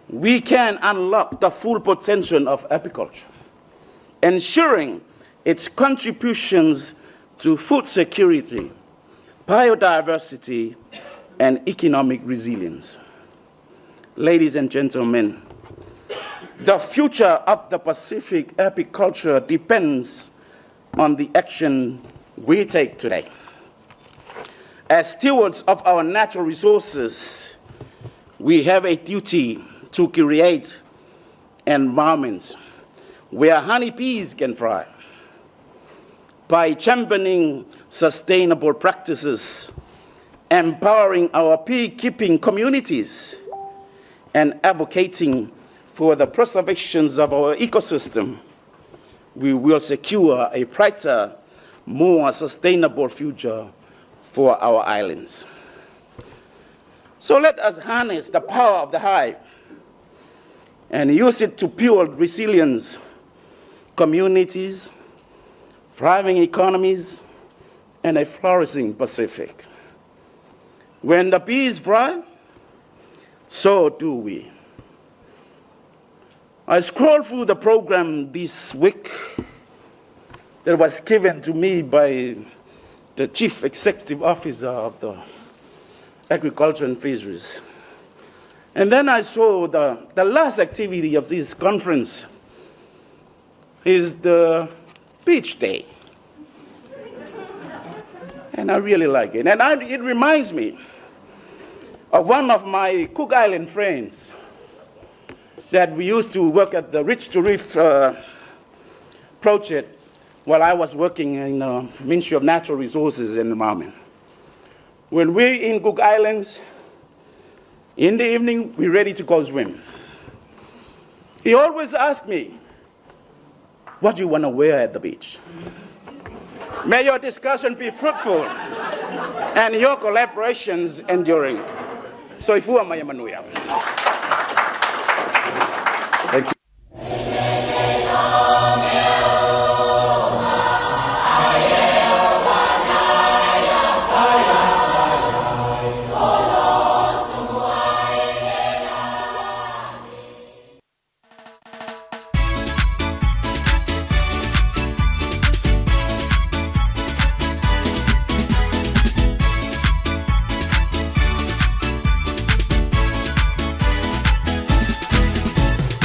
we can unlock the full potential of apiculture, ensuring its contributions to food security, biodiversity, and economic resilience. Ladies and gentlemen, the future of the Pacific apiculture depends on the action we take today. As stewards of our natural resources, we have a duty to create environments where honeybees can thrive. By championing sustainable practices, empowering our beekeeping communities, and advocating for the preservation of our ecosystem, we will secure a brighter, more sustainable future for our islands. So let us harness the power of the hive and use it to build resilience, communities, thriving economies, and a flourishing Pacific. When the bees thrive, so do we. I scrolled through the program this week that was given to me by the Chief Executive Officer of the Agriculture and Fisheries. And then I saw the last activity of this conference is the beach day. And I really like it. And it reminds me of one of my Cook Island friends that we used to work at the Rich to Reef project while I was working in the Ministry of Natural Resources and Environment. When we're in Cook Islands, in the evening, we're ready to go swim. He always asked me, what do you want to wear at the beach? May your discussion be fruitful and your collaborations enduring. Soifua ma ia manuia. Thank you.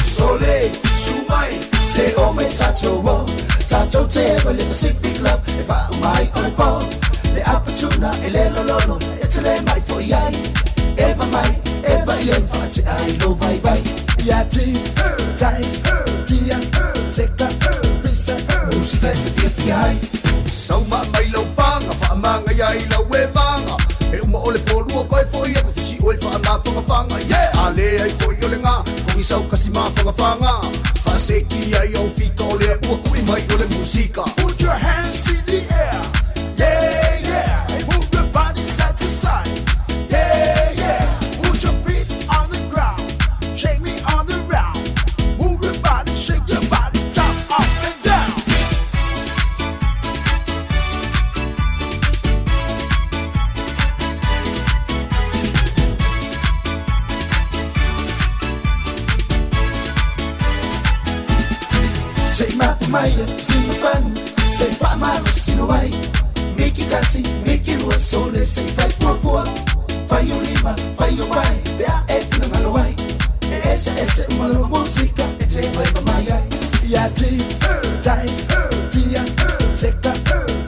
Sole, su mai, se o mai tātou o Tātou te ewa le Pacific Love E wha mai o le pō Le apatuna e le lololo E te le mai fo i ai Eva mai, eva i en wha te ai lo vai vai Ia ti, tais, tia, seka, visa Musika e te fia fia ai Sauma mai lau panga, whaamanga ia i lau e manga E uma o le pōlua koe foi aku fisi o e whaamawhangawhanga Yeah! A le ai foi o le ngā, kongi sau kasi mawhangawhanga Whaaseki ai au fika o le ua kui mai o le musika Put your hands in the air, yeah, yeah And move your body side to side, yeah, yeah Put your feet on the ground, shake me on the round Move your body, shake your body, jump up and down Sei mai, si mafanu, sei whaamalo sino ai Miki kasi, miki lua sole, sei fai fuafua Fai o lima, fai o vai, pe a e whina ngalo ai E ese ese umalo musika, e te vai pa mai ai Ia ti, tais, tia, seka,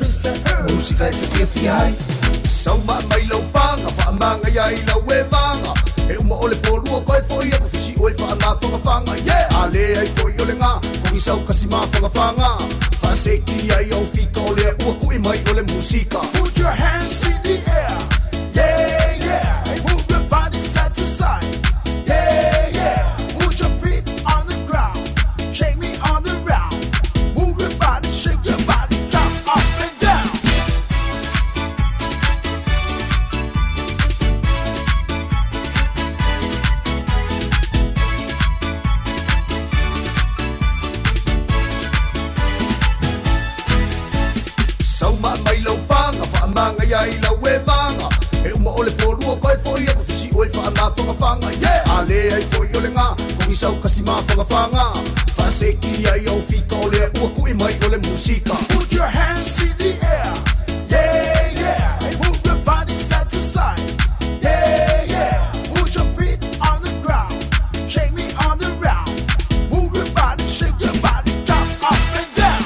visa Musika e te fia fia ai Sauma mai lau panga, whaamanga ia i lau e manga E uma o le pōlua koe foi aku fisi o e whaamawhangawhanga Yeah! A le ai foi o le ngā, kongi sau kasi mawhangawhanga Whaaseki ai au fika o le ua kui mai o le musika Put your hands in the air, yeah, yeah And move your body side to side, yeah, yeah Put your feet on the ground, shake me on the round Move your body, shake your body, jump up and down Sauma mai lau panga, whaamanga ia i lau e manga Pae foi aku fisi oi faamafangafaga yeah! A leai foi o legā kogisau kasi mafagafaga faaseki ai au fika o lea ua kuʻi mai o le musika. Put your hands in the air, yeah, yeah, and move your body side to side, yeah, yeah. Put your feet on the ground, shake me on the round. Move your body, shake your body, jump up and down.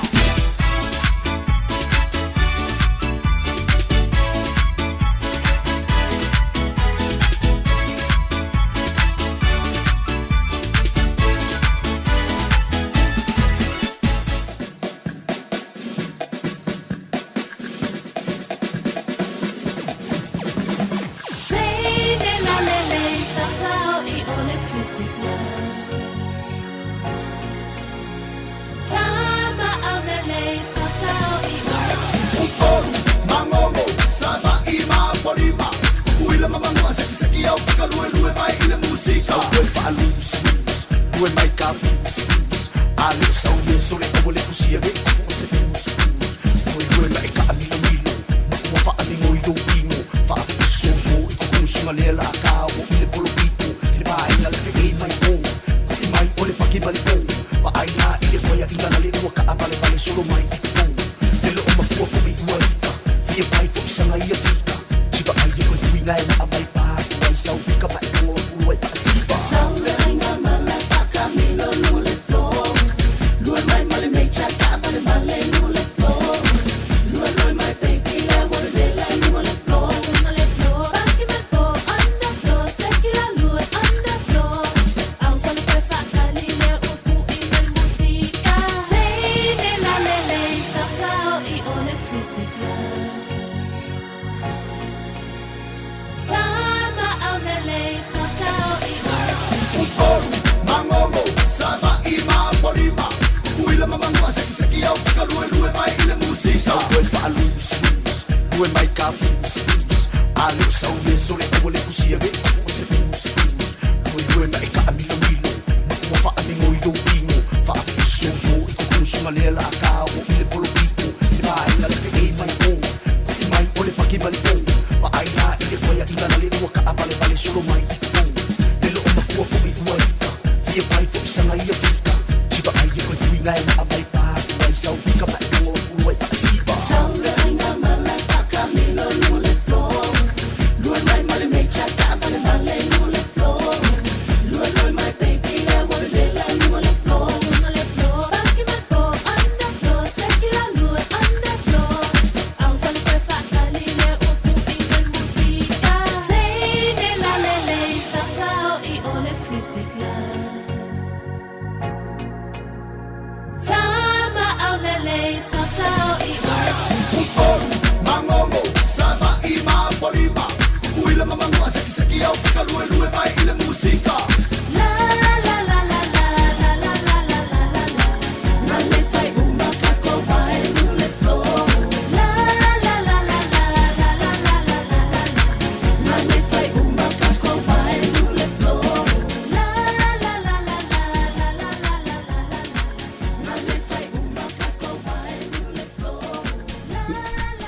Upolu, Magogo, Savaʻi ma Apolima, Tutuila ma Manua, sekiseki au fakaluelue mai i le musika. Sau koe faalusulus, lue mai ka fulusfulus, a le o sau ie sole aua le fusia le kupu o se fulusfulus. Luelue ma e kaamilomilo, makua faamigo i lou tino, faafesoso i kukunusuga lea la ka o i le polopito, i le vaega le feʻe mai o, kuʻi mai o le paki ma le po, vaai la i le koeaʻiga na le ua kaʻavalevale solo mai i fofo. Le loo makua foʻi ua ika, fia vai foʻi saga ia fika, tiva ai e koe tuiga e naa mai pa atu ai sau fika faekago aku lua e faasiva. Upolu, Magogo, Savaʻi ma Apolima, Tutuila ma Manua, sekiseki au fakaluelue mai i le musika. Sau koe faalusulus, lue mai ka fulusfulus, a le o sau ie sole aua le fusia le kupu o se fulusfulus. Luelue ma e kaamilomilo, makua faamigo i lou tino, faafesoso i kukunusuga lea la ka o i le polopito, i le vaega le feʻe mai o, kuʻi mai o le paki ma le po, vaai la i le koeaʻiga na le ua kaʻavalevale solo mai i fofo. Le loo makua foʻi ua ika, fia vai foʻi saga ia fika, tiva ai e koe tuiga e naa mai pa atu ai sau fika faekago aku lua e faasiva. Upolu, Magogo, Savaʻi ma Apolima, Tutuila ma Manua, sekiseki au fakaluelue mai i le musika.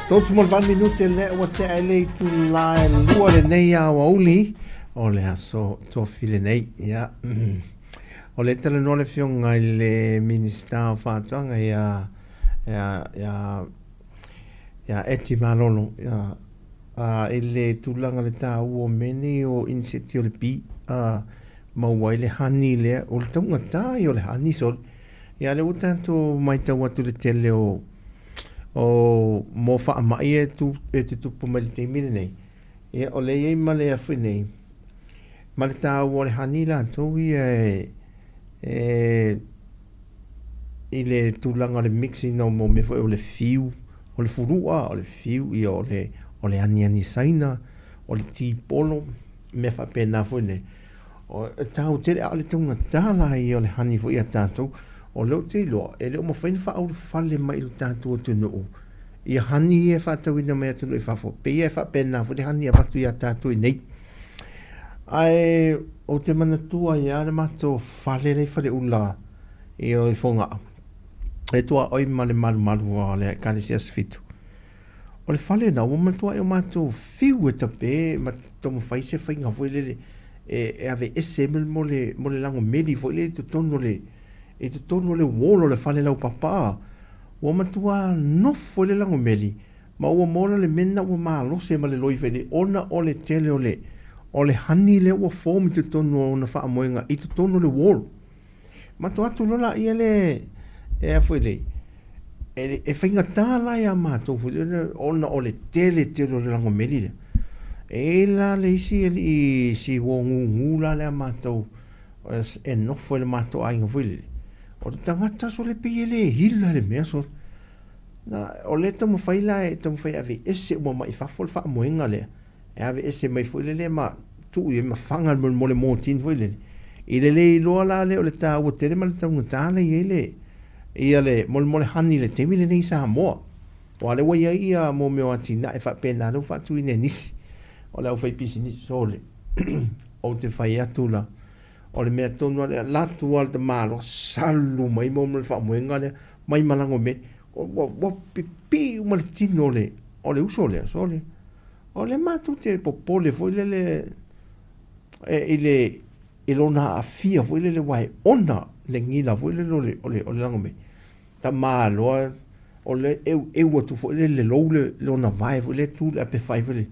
38 minute lea ua tea i le itulā e lua lenei aoauli o le aso tofi lenei. Ia, o le talanoa le afioga i le Minisita o Faatoaga ia, ia, ia, ia Eti Malolo, ia, a, i le tulaga le tāua o mea nei o insect o le bee, a, maua ai le honey lea, o le taugata ia o le honey sole. Ia lea ua tatou matau atu i le tele o o mo faamai e tu e tutupu mai le taimi lenei. Ia o lea i ai ma le afu nei ma le tāua o le honey latou ia e e i le tulaga o le mix ina o mo mea foi o le fiu, o le fulu'a, o le fiu, ia o le o le aniani saina, o le tipolo, mea faapena foi nei. O e tāua tele a o le taugata la ia o le honey foi ia tatou. O lea ou te iloa, e le o mafai ona faaulufale mai i lo tatou atunuu ia honey ia e faatauina mai atunuu i fafo. Pei e faapena foi le honey e avatu ia tatou i nei. Ae ou te manatua ai lava le matou fale lea i Faleula i o i Fogaa, e tuaoi ma le malumalu o le Ekalesia Asofitu. O le fale lena ua matuai o matou fiu e tape ma taumafai se faiga foi lele e aveese ai mo le mo le lagomeli foi lele i totonu o le i totonu o le wall o le fale laupapa. Ua matua nofo i le lagomeli ma ua mola le mea lena ua malose ma le loi foi lele ona o le tele o le o le honey lea ua form i totonu o ona faamoega i totonu o le wall. Matou atu loa laia le e a foi nei, e faigata la ia matou foi lele ona o le tele tele o le lagomeli lea. E i ai la le isi alii si uo gugu la lea matou e nofo i le matou aiga foi lele, o le tagata sole pei e le hila le mea sole. Na, o lea e taumafai la e taumafai e aveese uma mai fafo le faamoega lea. E aveese mai foi lele ma tuu i ai ma faga le mo le mortein foi lele. I le le iloa la lea o le taua tele ma le taugata le i ai le ia le molemole honey i le taimi lenei i Samoa. Aua o lea ua i ai ia mo mea o atinae faapena lea ua faatuina e nisi o le aufaipisinisi. Sole, ou te fai atu la, o le mea tonu lava lea, alu atu lava le tamaloa salu mai mo le faamoega lea mai malago mea, ua pipii uma le tino o le o le uso lea. Sole, O le matou te popole foi lele i le i lona aafia foi lele aua e ona le gila foi lele o le o le o le lagomea. Tamaloa o le eueu atu foi lele lou le lona vae foi lele tu le ape fai foi lele.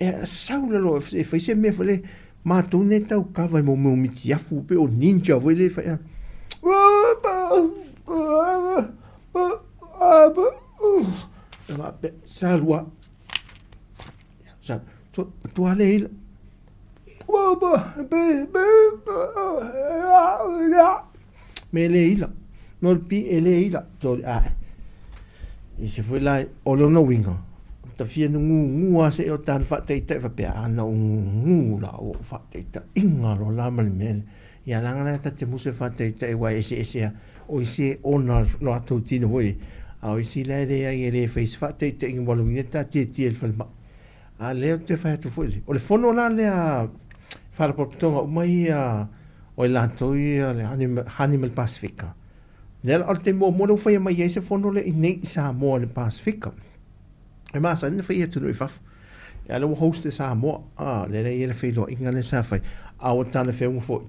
E sau lalo e fai se mea foi lele matou nei tau kava i mo mea o mitiafu pe o ninja foi lele fai a. Sa lua Sa tua le ila. Me le ila. No le pi e le ila. So a. I se foi la o le ona uiga. Ta fia ngu a se o tan fa te te fa pe ana ngu la o fa te te inga lo la ma le mele. Ia langa la ta te muse fa te te wa ese ese a o isi ona lo atu tino foi. A o isi la le ai e le face fa te te inga walu ni ta tie tie le falemai. A lea ou te fai atu foi le, o le fono la lea faalapotopotoga uma ia o i latou ia le Honey ma le Pasefika. Lea la o le taimi muamua lea ua faia mai ai se fono lea i nei i Samoa i le Pasefika. E masani ona fai i atunuu i fafo. A lea ua host e Samoa, a lea la e i ai le feiloaiga lea sa fai. A ua talafeuga foi,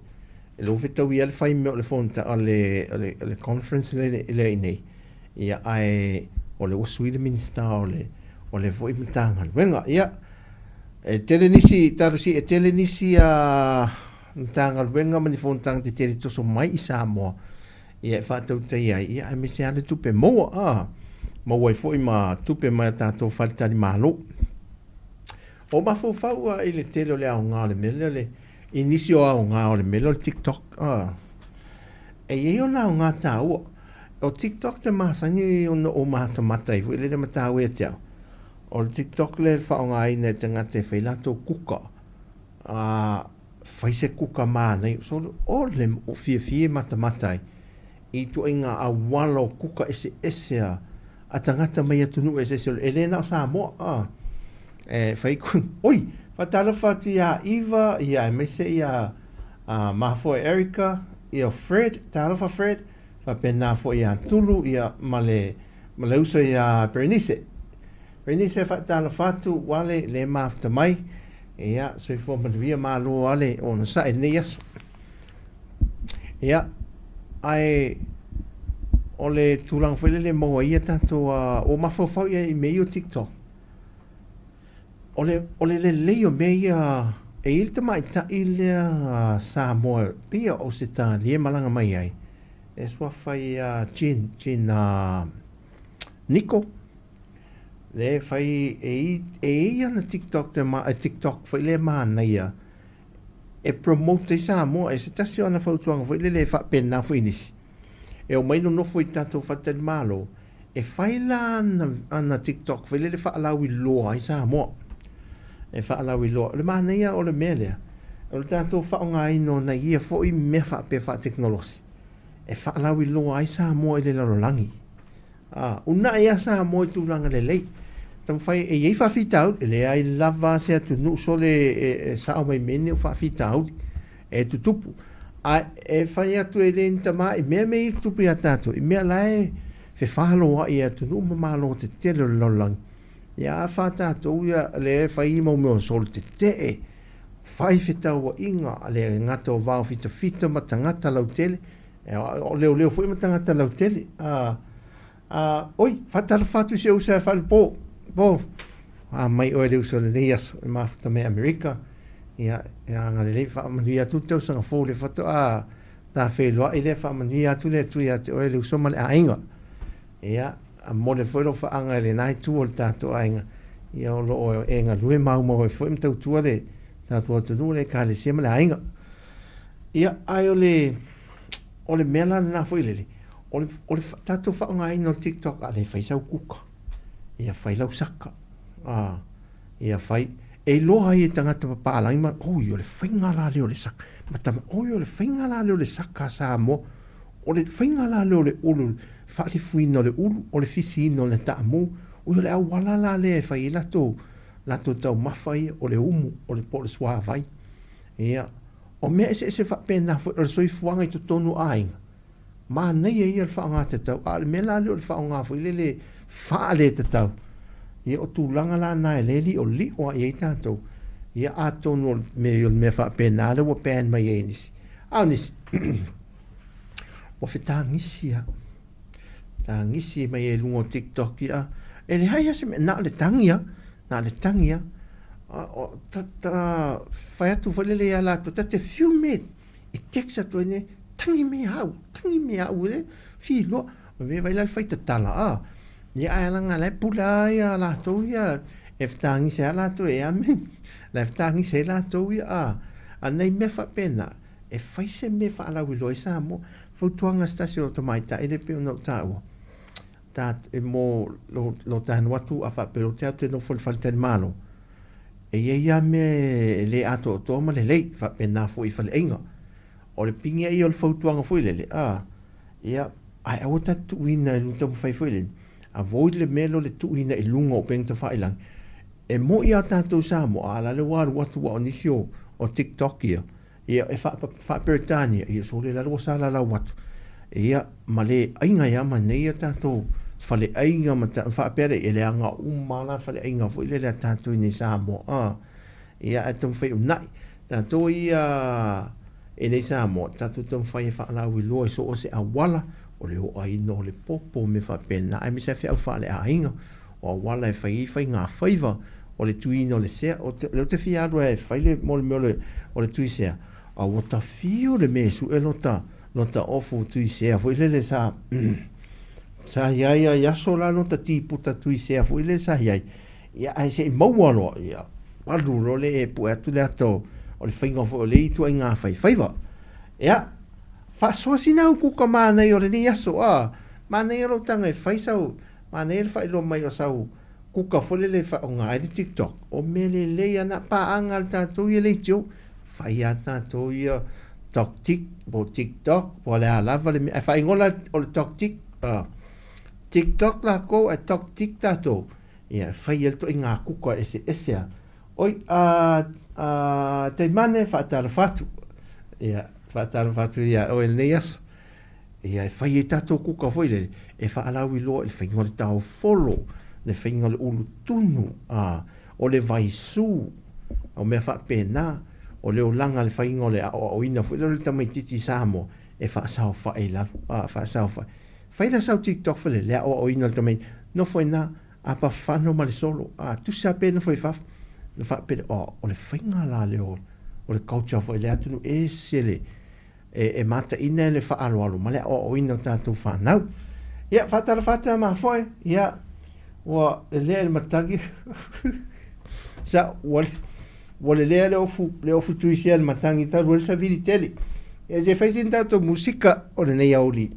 e le ua fetaui lava le fai mea o le fonotaga o le, o le, o le conference lea i nei. Ia, ae o lea ua sui le Minisita o le, o le foi Matagaluega. Ia, e tele nisi, talosia, e tele nisi a Matagaluega ma ni fonotaga tetele toso mai i Samoa, ia e faatautai ai, ia, aemaise lava le tupe maua, a, maua ai foi ma tupe mai a tatou faletalimalo. O mafaufau i le tele o le aoga o le mea lea, le, i nisi o aoga o le mea lea o le TikTok, a, e i ai ona aoga taua. O TikTok te masani ona ou matamata ai foi lele ma taua ia te au. O le TikTok lea e faaaogaina e tagata e fai latou kuka. A fai se kuka manaia, so o le o fiafia e matamata ai i ituaiga auala o kuka eseese a a tagata mai atunuu eseese e le na o Samoa. A e fai ku oi, faatalofa atu ia Eva, ia aemaise ia a Mafoe Erica, ia Fred, talofa Fred. Faapena foi ia Tulu ia ma le ma le uso ia Berenice. Berenice faatalofa atu wale le mafuta mai ia soifua manuia malo ale onosai lenei aso. Ia ae o le tulaga foi lele maua ai ia tatou ua mafaufau ia i mea ia o TikTok. O le o le lelei o mea ia e i ai le tamaitai lea Samoa pei o Ausetalia e malaga mai ai e suafa ia Jean Jean Niko lea e fai e i e i ana TikTok te ma TikTok foi lea e manaia e promote ai Samoa e se tasi o ana fautuaga foi lele e faapena foi i nisi e omai nonofo i tatou faletalimalo E fai la ana, ana TikTok foi lele faalauiloa ai Samoa. E faalauiloa. O le manaia o le mea lea, o le tatou faaaogaina o nai ia foi mea faapea faatekonolosi, e faalauiloa ai Samoa i le lalolagi. A, uunai lava Samoa i tulaga lelei. Taumafai e i ai faafitauli, e leai lava se atunuu sole e, e sao mai mea nei o faafitauli e tutupu. A e fai atu e le ni tama i mea mea ia e tutupu ia tatou, i mea la e fefaloai e atunuu ma malo tetele o le lalolagi. Ia, a fa tatou ia lea e fai mau mea o solo tetee, fai fetauaiga, le gata o vao fitafita ma tagata lautele, o leoleo foi ma tagata lautele. A, a, oi, faatalofa atu i si ou uso ia Falepo, Po, a mai oe le uso i lenei aso e mafuta mai Amerika, ia, e agalelei, faamanuia atu le tausaga fou le faatoa ta feiloai lea, faamanuia atu le Atua ia te oe le uso ma le aiga. Ia, a mole foi lou faaga i lena itu o le tatou aiga, ia o lo o e galue maumau ai foi ma tautua le tatou atunuu, le Ekalesia ma le aiga. Ia, ae o le, o le mea la lena foi lele, o le, o le tatou faaaogaina o le TikTok, a le fai sau kuka, ia fai lau saka, a, ia fai, e iloa ai e tagata papalagi ma, oi, o le faiga la lea o le saka, ma tama, oi, o le faiga la lea o le saka a Samoa, O le faiga la lea o le ulu, faalifuina o le ulu, o le fisiina o le taamu, ui o le auala la lea e fai ai latou, latou taumafa ia, o le umu, o le po o le suavai. Ia, o mea eseese faapena foi, o le soifuaga i totonu o aiga, manaia ia o le faaaoga tatau, a o le mea la lea o le faaaoga foi lele faaletatau, ia o tulaga la na e le li'oli'o lava i ai tatou, ia atonu o le mea, o le mea faapena lea ua ban mai ai e nisi. A o nisi, Ua fetagisi a. Tagisi mai ai i luga o TikTok ia. E leai lava se mea, na o le tagi lava, na o le tagi lava. O, ta, ta fai atu foi lele ia latou, ta te fiu me e text atu ai nei, tangi me au, tangi me au, e filoa. O mea vai la le fai tatala, a. Ia ae leaga la e pule lava ia latou ia, e fetagisi ai latou e a me, la e fetagisi ai latou ia, a. A nai mea faapena, E fai se mea faalauiloa i Samoa. Fautuaga se tasi o tamaitai lea pei ona ou taua, ta, e mo lo, lo taenu atu a faapea lo te atu e nofo i le faletalimalo, e i ai lava mea e le atoatoa ma lelei, faapena foi i faleaiga. O le pigi ia o le fautuaga foi lele, a, ia, ae aua ta te tuuina i luga taumafai foi lele, avoid le mea lea o le tuuina i luga o upega tafailagi. E moi a tatou Samoa, a la le ua alu atu aua o nisi o, o TikTok ia, Ia, e faa-Peretania, ia sole lalo ua salalau atu. Ia, ma le aiga ia ma nei ia tatou faleaiga ma ta, faapea lea, e leaga uma la faleaiga foi lele a tatou i nei Samoa. A, ia, ae taumafai e unai. Tatou ia i nei Samoa, tatou taumafai e faalauiloa i so o se auala, o le oaina o le popo, mea faapena, aemaise lava feau faaleaiga, o auala e fai ai faigafaiva, o le tuiina o le sea, o te, lea ou te fia alu e fai le, mo le mea o le, o le tui sea, a ua ta fiu le mea e sue lota, lota ofu tui sea foi lele sa, sa iai ai aso la lota tiputa tui sea foi lele sa iai, ia ae se i maua loa, ia, alu loa le e pue atu le ata o, o le faiga foi o le ituaiga faifaiva. Ia, faasoa sina au kuka manaia o lenei aso, a, manaia lou taga e fai sau, Manaia le faailoa mai o sau kuka foi lele e faaaoga ai le TikTok. O mea lelei a na paaga a le tatou ia leitio. Fai a tatou ia Tok Tik po o TikTok po o le a lava le mea. Ae faaigoa la o le Tok Tik, TikTok lakou ae Tok Tik tatou. Ia e fai ai le ituaiga kuka eseese a. Oi, a, a, Taimane, faatalofa atu. Ia, faatalofa atu ia oe i lenei aso. Ia e fai ai tatou kuka foi lele e faalauiloa i le faiga o le taofolo, le faiga o le ulu tunu, a, o le vaisu, o mea faapena, o le olaga le faiga o le aoaoina foi lele o le tamaitiiti i Samoa e faasaofai i lalo, a, faasaofai. Fai la sau TikTok foi lele, le aoaoina o le tamaitiiti, nofo i ina, apafano ma le solo, a, tusi lava pe nofo i fafo, na faapea, o, o le faiga la lea o, o le culture foi i le atunuu, ese le, e mataina e le faaaloalo ma le aoaoina o tatou fanau. Ia, faatalofa atu ia mafoe, ia, ua lelea i le matagi, sa, ua, ua lelea le ofu, le ofu tuisia i le matagi talu ai le savili tele. Ia, se fai sina tatou musika o lenei aoauli.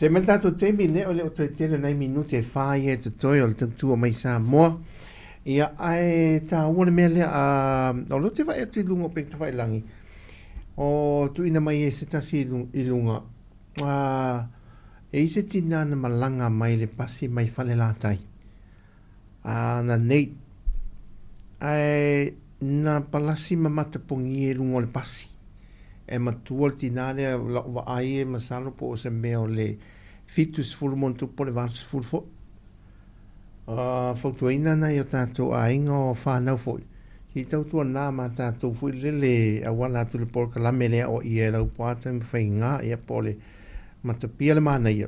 Se mai le tatou taimi lea o le o toe tele nai minute e wha ia e totoe o le tautua mai Samoa. Ia, ae tāua le mea lea, o lea ou te vaai atu i luga o upega tafailagi, o tuuina mai e se tasi i luga, e i se tinā na malaga mai le pasi mai Falelatai, na nei, ae na palasi ma matapogi i luga o le pasi. E matua le tinā lea, lau vaai e masalo po o se mea o le 70 ma ona tupu po o le 80 foi. Fautuaina nai o tātou aiga o whānau foi. Ki tautuanā mā tātou foi lele auala atu le polokalame lea o ia e Laupua Taumafaiga ia po o le matapia le manaia.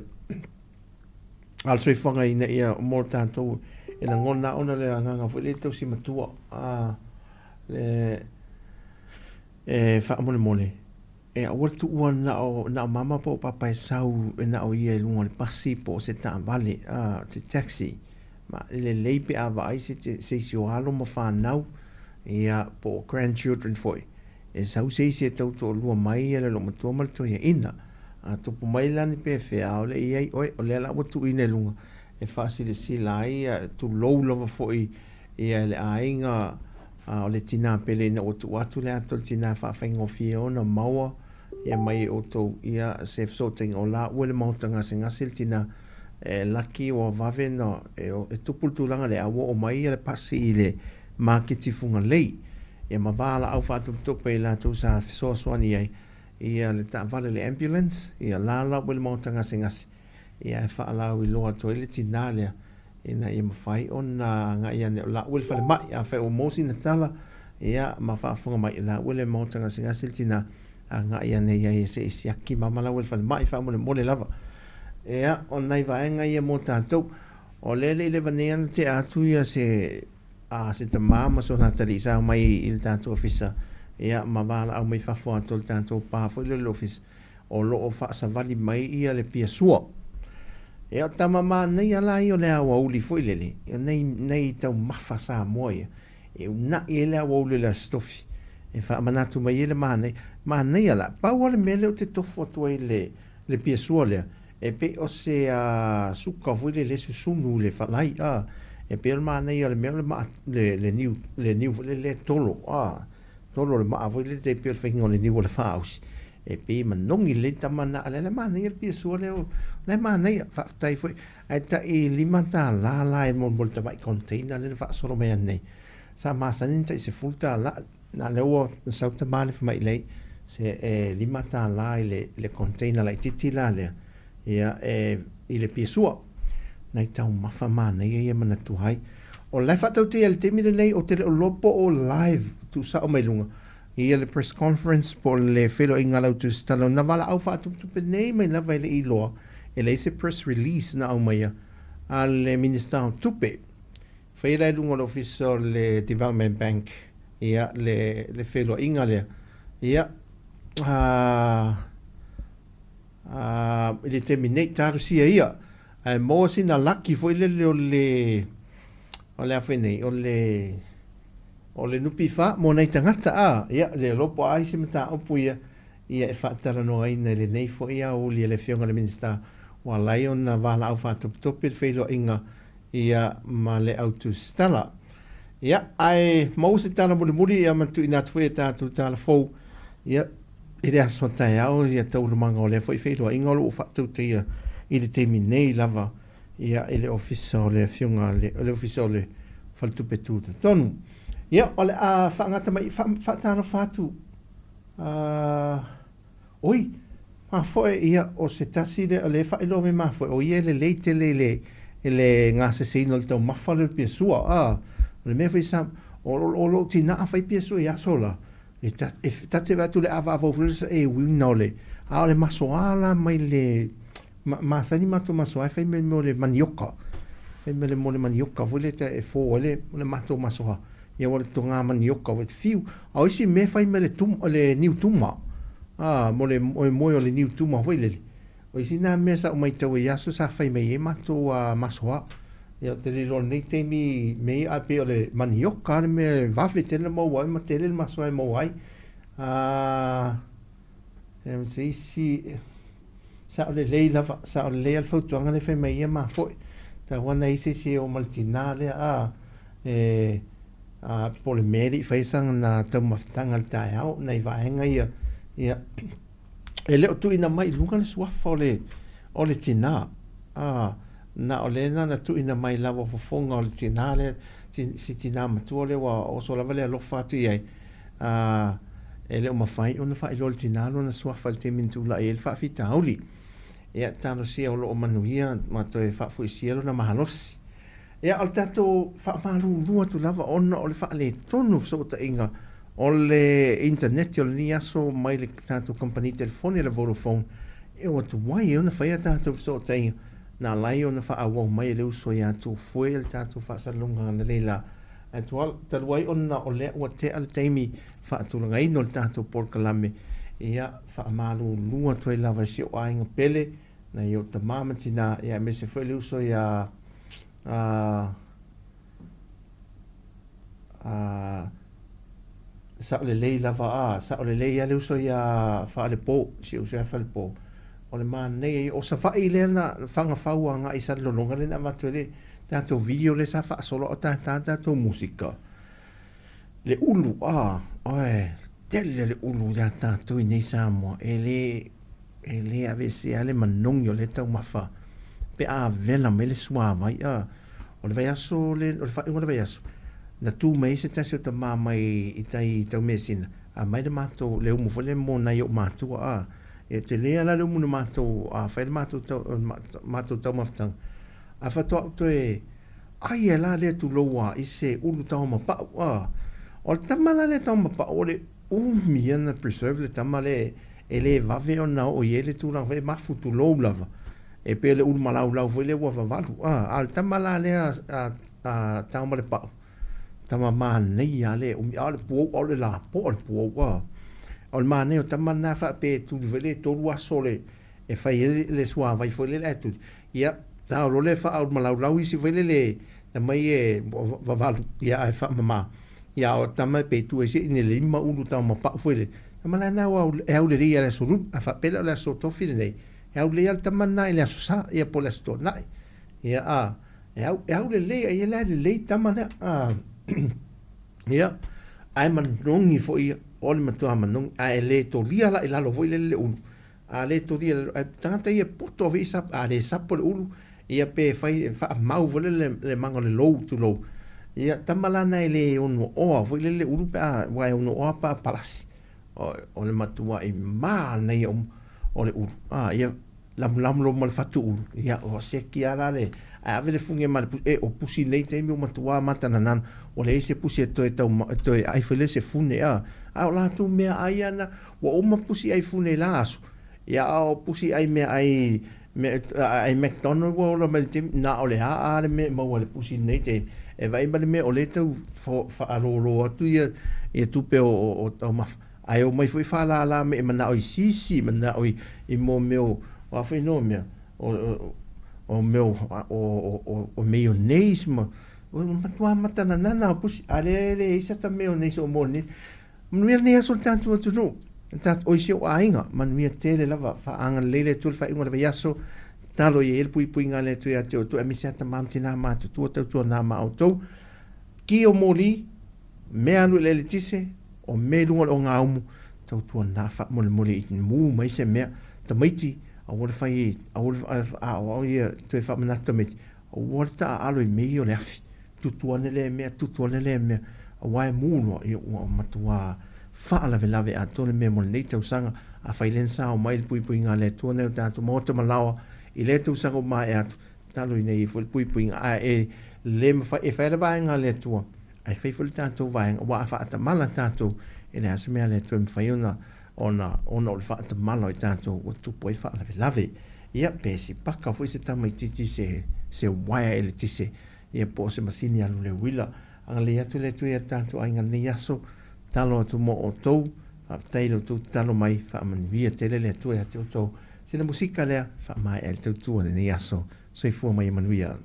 A o le soifuaga ina ia mo tātou e lagona ona le agaga foi le tausi matua a le e faamolemole e aua le tuua na o na o mama po o papa e sau e na o ia i luga o le pasi po o se taavale a se taxi. Ma e lelei pe a vaai se, se isi o alo ma fanau, ia, po o grandchildren foi, e sau se isi e tau toalua mai ia le loomatua ma le toeaina. A tupu mai la ni pefea, aole i ai oe, o lea la ua tuuina i luga e faasilasila ai, ia, tulou lava foi ia le aiga o le tinā pele ina ua tuu atu le ata o le tinā e faafaigofie ona maua ia mai e outou ia se fesootaiga o la ua i le maota gasegase le tinā e laki ua vave na e tupu le tulaga lea a ua oo mai ia le pasi i le maketi Fugalei ia ma valaau faatopetope i latou sa fesoasoani ai ia le taavale le ambulance ia la la ua i le maota gasegase ia e faalauiloa atu ai le tinā lea ina ia mafai ona agai ane o la ua i le falemai. Afai ua maua sina tala, ia, ma faafofoga mai, o la ua i le maota gasegase le tina, agai ane i ai e se i siaki mama la ua i le falemai, faamolemole lava. Ia, o nai vaega ia mo tatou. O lea e le i leva nei ona tea atu ia se, a, se tama ma sona atalii sa omai i le tatou ofisa, ia, ma valaau mai fafo atu o le tatou pa foi lea o le ofisa. O lo o faasavali mai ia le piasua. Ia o tama manaia la ia o le aoauli foi lele, ia nei, nei taumafa Samoa ia, e una'i ai le aoauli o le Aso Tofi, e faamanatu mai ai le manaia. Manaia la, pau lava le mea lea ou te tofu atu ai i le, le piasua lea, e pei o se suka foi lele e susunu i le falai, a, e pei o le manaia o le mea o le maa, le, le niu, le niu foi lele e tolo, a, tolo le maa foi lele e pei o le faiga o le niu o le faaausi. E pei e manogi lelei tama na a lea la e manaia le piasua lea o la e manaia faafetai foi ae tai $5 la e mo le tamai container lea na faasolo mai ananei sa masani na tai $10 na lea ua sau tama le fai mai lei se e $5 i le container laitiiti la lea ia e i le piasua nai taumafa manaia ia manatua ai o la e faatautia i le taimi lenei ou te le o iloa po o live tuusao mai luga Ia le press conference po o le feiloaiga a le autusitala na valaau faatupetupe nei mai lava e le i iloa e leai se press release na aumaia a le Minisita o Tupe. Fai la i luga o le ofisa o le Development Bank ia le le feiloaiga lea ia a a i le taimi nei talosia ia ae maua sina laki foi lele o le o le a foi nei o le O le NPF mo nai tagata a, ia, le iloa po o a isi mataupu ia, ia e faatalanoaina i lenei foi aoauli a le Afioga i le Minisita ua ala ai ona valaau faatopetope le feiloaiga ia ma le autusitala. Ia, ae maua se tala mulimuli ia ma tuuina atu foi e tatou tala fou ia i le aso taeao ia taualumaga o lea foi feiloaiga o lo o faatautaia i le taimi nei lava ia i le ofisa o le afioga le, le ofisa o le faletupe tutotonu. Ia, o le a faagata mai, faatalofa atu, oi, mafoe, ia, o se tasi lea, o lea e faailoa mai mafoe, o ia e lelei tele i le, i le gaseseina o le taumafa lea o le piasua, a, o le mea foi sa, o, o, o lou tinaa fai piasua i aso la, e ta, e ta te vaai atu le avaava foi lea sa e uiga o le, a o le masoa la mai le, Ma, masani matou masoa e fai mai mo le manioka. Fai mai le mo le manioka foi le e fō ai le, le matou masoa. Ia ua le togā manioka ua te fiu. A o isi mea fai mai le, tum, le niu tuma. A, mo le moemoe o le niu tuma foi lele. O isi nā mea sa ou maitau ai aso sa fai mai ai matou a masoa. Ia o te le iloa lenei taimi me ia ae pei o le manioka le mea e vave tele na maua ai ma tele le masoa e maua ai. A, e se isi Sao lelei lava, sao lelei a le fautuaga lea e fai mai ia mafoe. Tau ana i se isi e oo ma le tinā lea a e a po o le mea e le i faia sana taumafataga i le taeao nai vaega ia ia e le o tuuina mai i luga le suafa o le o le tinā a na o lea na na tuuina mai lava o fofoga o le tinā lea si tinā matua lea ua oso lava le alofa atu i ai ā, e le o mafai ona faailoa e le tinā lona suafa i le taimi na tulai ai le faafitauli. Ia, talosia o lo o manuia ma toe faafoisia lona malosi. Ia, o le tatou faamalulu atu lava ona o le faaletonu fesootaiga o le initaneti o lenei aso mai le tatou kamupani telefoni a le Vodafone e o atu ai e ona fai a tatou fesootaiga na ala ai ona faaauau mai e le uso ia Tofoe le tatou faasalalauga analeila. Ae talu ai ona o lea ua tea le taimi faatulagaina o le tatou polokalame, ia, faamalulu atu ai lava i si ou aiga pele, nai ou tama ma tina, ia aemaise foi le uso ia Sao lelei lava a, sao lelei lava le uso ia Faalepo, si ou uso ia Falepo. O le manaia ia, o Savaii lea na fagafau agai i Salelologa lea na avatu ai le tatou video lea sa faasolo a o tata tatou musika. Le ulu a, oe, tele le ulu ia tatou i nei Samoa, e le, e le aveesea le manogi o lea taumafa pe a vela mai le suavai a. O le vaiaso le, o le faaiuga o le vaiaso, na tu mai ai se tasi o tama mai i tai i Taumeasina, aumai le matou, le umu foi lea mo nai ou matua a. E tele lava la le umu na matou, a fai le matou tau, matou taumafataga, ae faatoa ou toe ai ai la lea tulou a i se ulu taoma pau a. O le tama la lea taoma pau, o le umi ia na preserve le tama lea e le vave ona oo i ai le tulaga foi e mafu tulou lava. E pei o le ulu malaulau foi lea ua vavalu, a, a o le tama la lea a, a tau ma le pau, tama manaia lava le umi, a o le puou, a o le lapoa o le puou, a. O le manaia o tama na faapea e tuli foi lea e tolu aso le, e fai ai le suavai foi lele ae tuli, ia, tao loa le faaulu malaulau isi foi lele na mai e vavalu, ia, ae faamama. Ia, a o tama e pe tu ai se i ne lima ulu tau ma pau foi lele. Tama la na ua e aulelei ia le aso lulu, a faapea lea o le aso tofi lenei, E au lelei lava le tama lena i le Aso Sa, ia po o le Aso Toonai. Ia, a, e au, e au lelei, ai e la lelei tama lea. A, ia, ae manogi foi ia, o le matua manogi, ae le tolia la i lalo foi lele le ulu. A le tolia lalo, ae tagata ia poto foi sa, a le sapo le ulu, ia pe fai, faamau foi lele le maga o le lou, tulou. Ia, tama la na e le ono oa foi lele le ulu pe a, ua e ono oa pa palasi. O le matuaʻi manaia uma o le ulu. A, ia lamulamu loa ma le fatu ulu, ia ua siaki lava la le, ae ave le fuge ma le pusi, e, o pusi nei taimi ua matua matananana, ua leai se pusi e toe tau, e toe ai foi lea se fune, a. A o latou meaai ana, ua uma pusi ai fune i la aso, ia a o pusi ai meaai, meaai McDonald ua ola mai le taimi, na o le aa le mea e maua i le pusi i lenei taimi, e vaai ma le mea o lea e tau faalōlō atu ia, ia tupe o, o, o taumafa. Ae omai foi faalālā me e manao i sisi, manao i, i mō mea o, o a foi noa mea, o, o, o mea o, o, o, o, o mayonnaise ma, o matua matananana o pusi, a lea e leai sa ta mayonnaise o mō nei. Manuia lenei aso le tatou atunuu, le tatou, oi si ou aiga, manuia tele lava, faagalelei le Atua i le faaiuga o le vaiaso, tatalo ia i ai le puipuiga a le Atua ia te outou, aemaise lava tama ma tina matutua tautuana ma outou. Ki o moli, mea alu i le eletise, o mea i luga o le ogaumu, tautuana faamolemole i mu mai se mea, tamaiti, aua le fai, aua le aoao ia toe faamanatu tamaiti, aua le taaalo i mea ia o le afi, tutu ane lea mea, tutu ane lea mea, aua e mu loa, ia ua matua faalavelave atoa le mea mo lenei tausaga, afai lea na sao mai le puipuiga a le Atua nai o tatou maota ma laoa i lea tausaga ua maea atu, Tatalo ina ia foi le puipuiga, ae e le mafai e fai le vaega a le Atua, ae fai foi le tatou vaega, aua a faatamala tatou, e leai se mea a le Atua e mafai ona, ona, ona o le faatamala o i tatou ua tupu ai faalavelave. Ia, pe sipaka foi se tamaitiiti se, se uaea eletise, ia po o se masini alu le uila. Agalelei atu le Atua i a tatou aiga lenei aso, tatalo atu mo outou, faafetai i lo outou tatalo mai, faamanuia tele le Atua ia te outou. Sina musika lea, faamaea le tautua i lenei aso. Soifua ma ia manuia.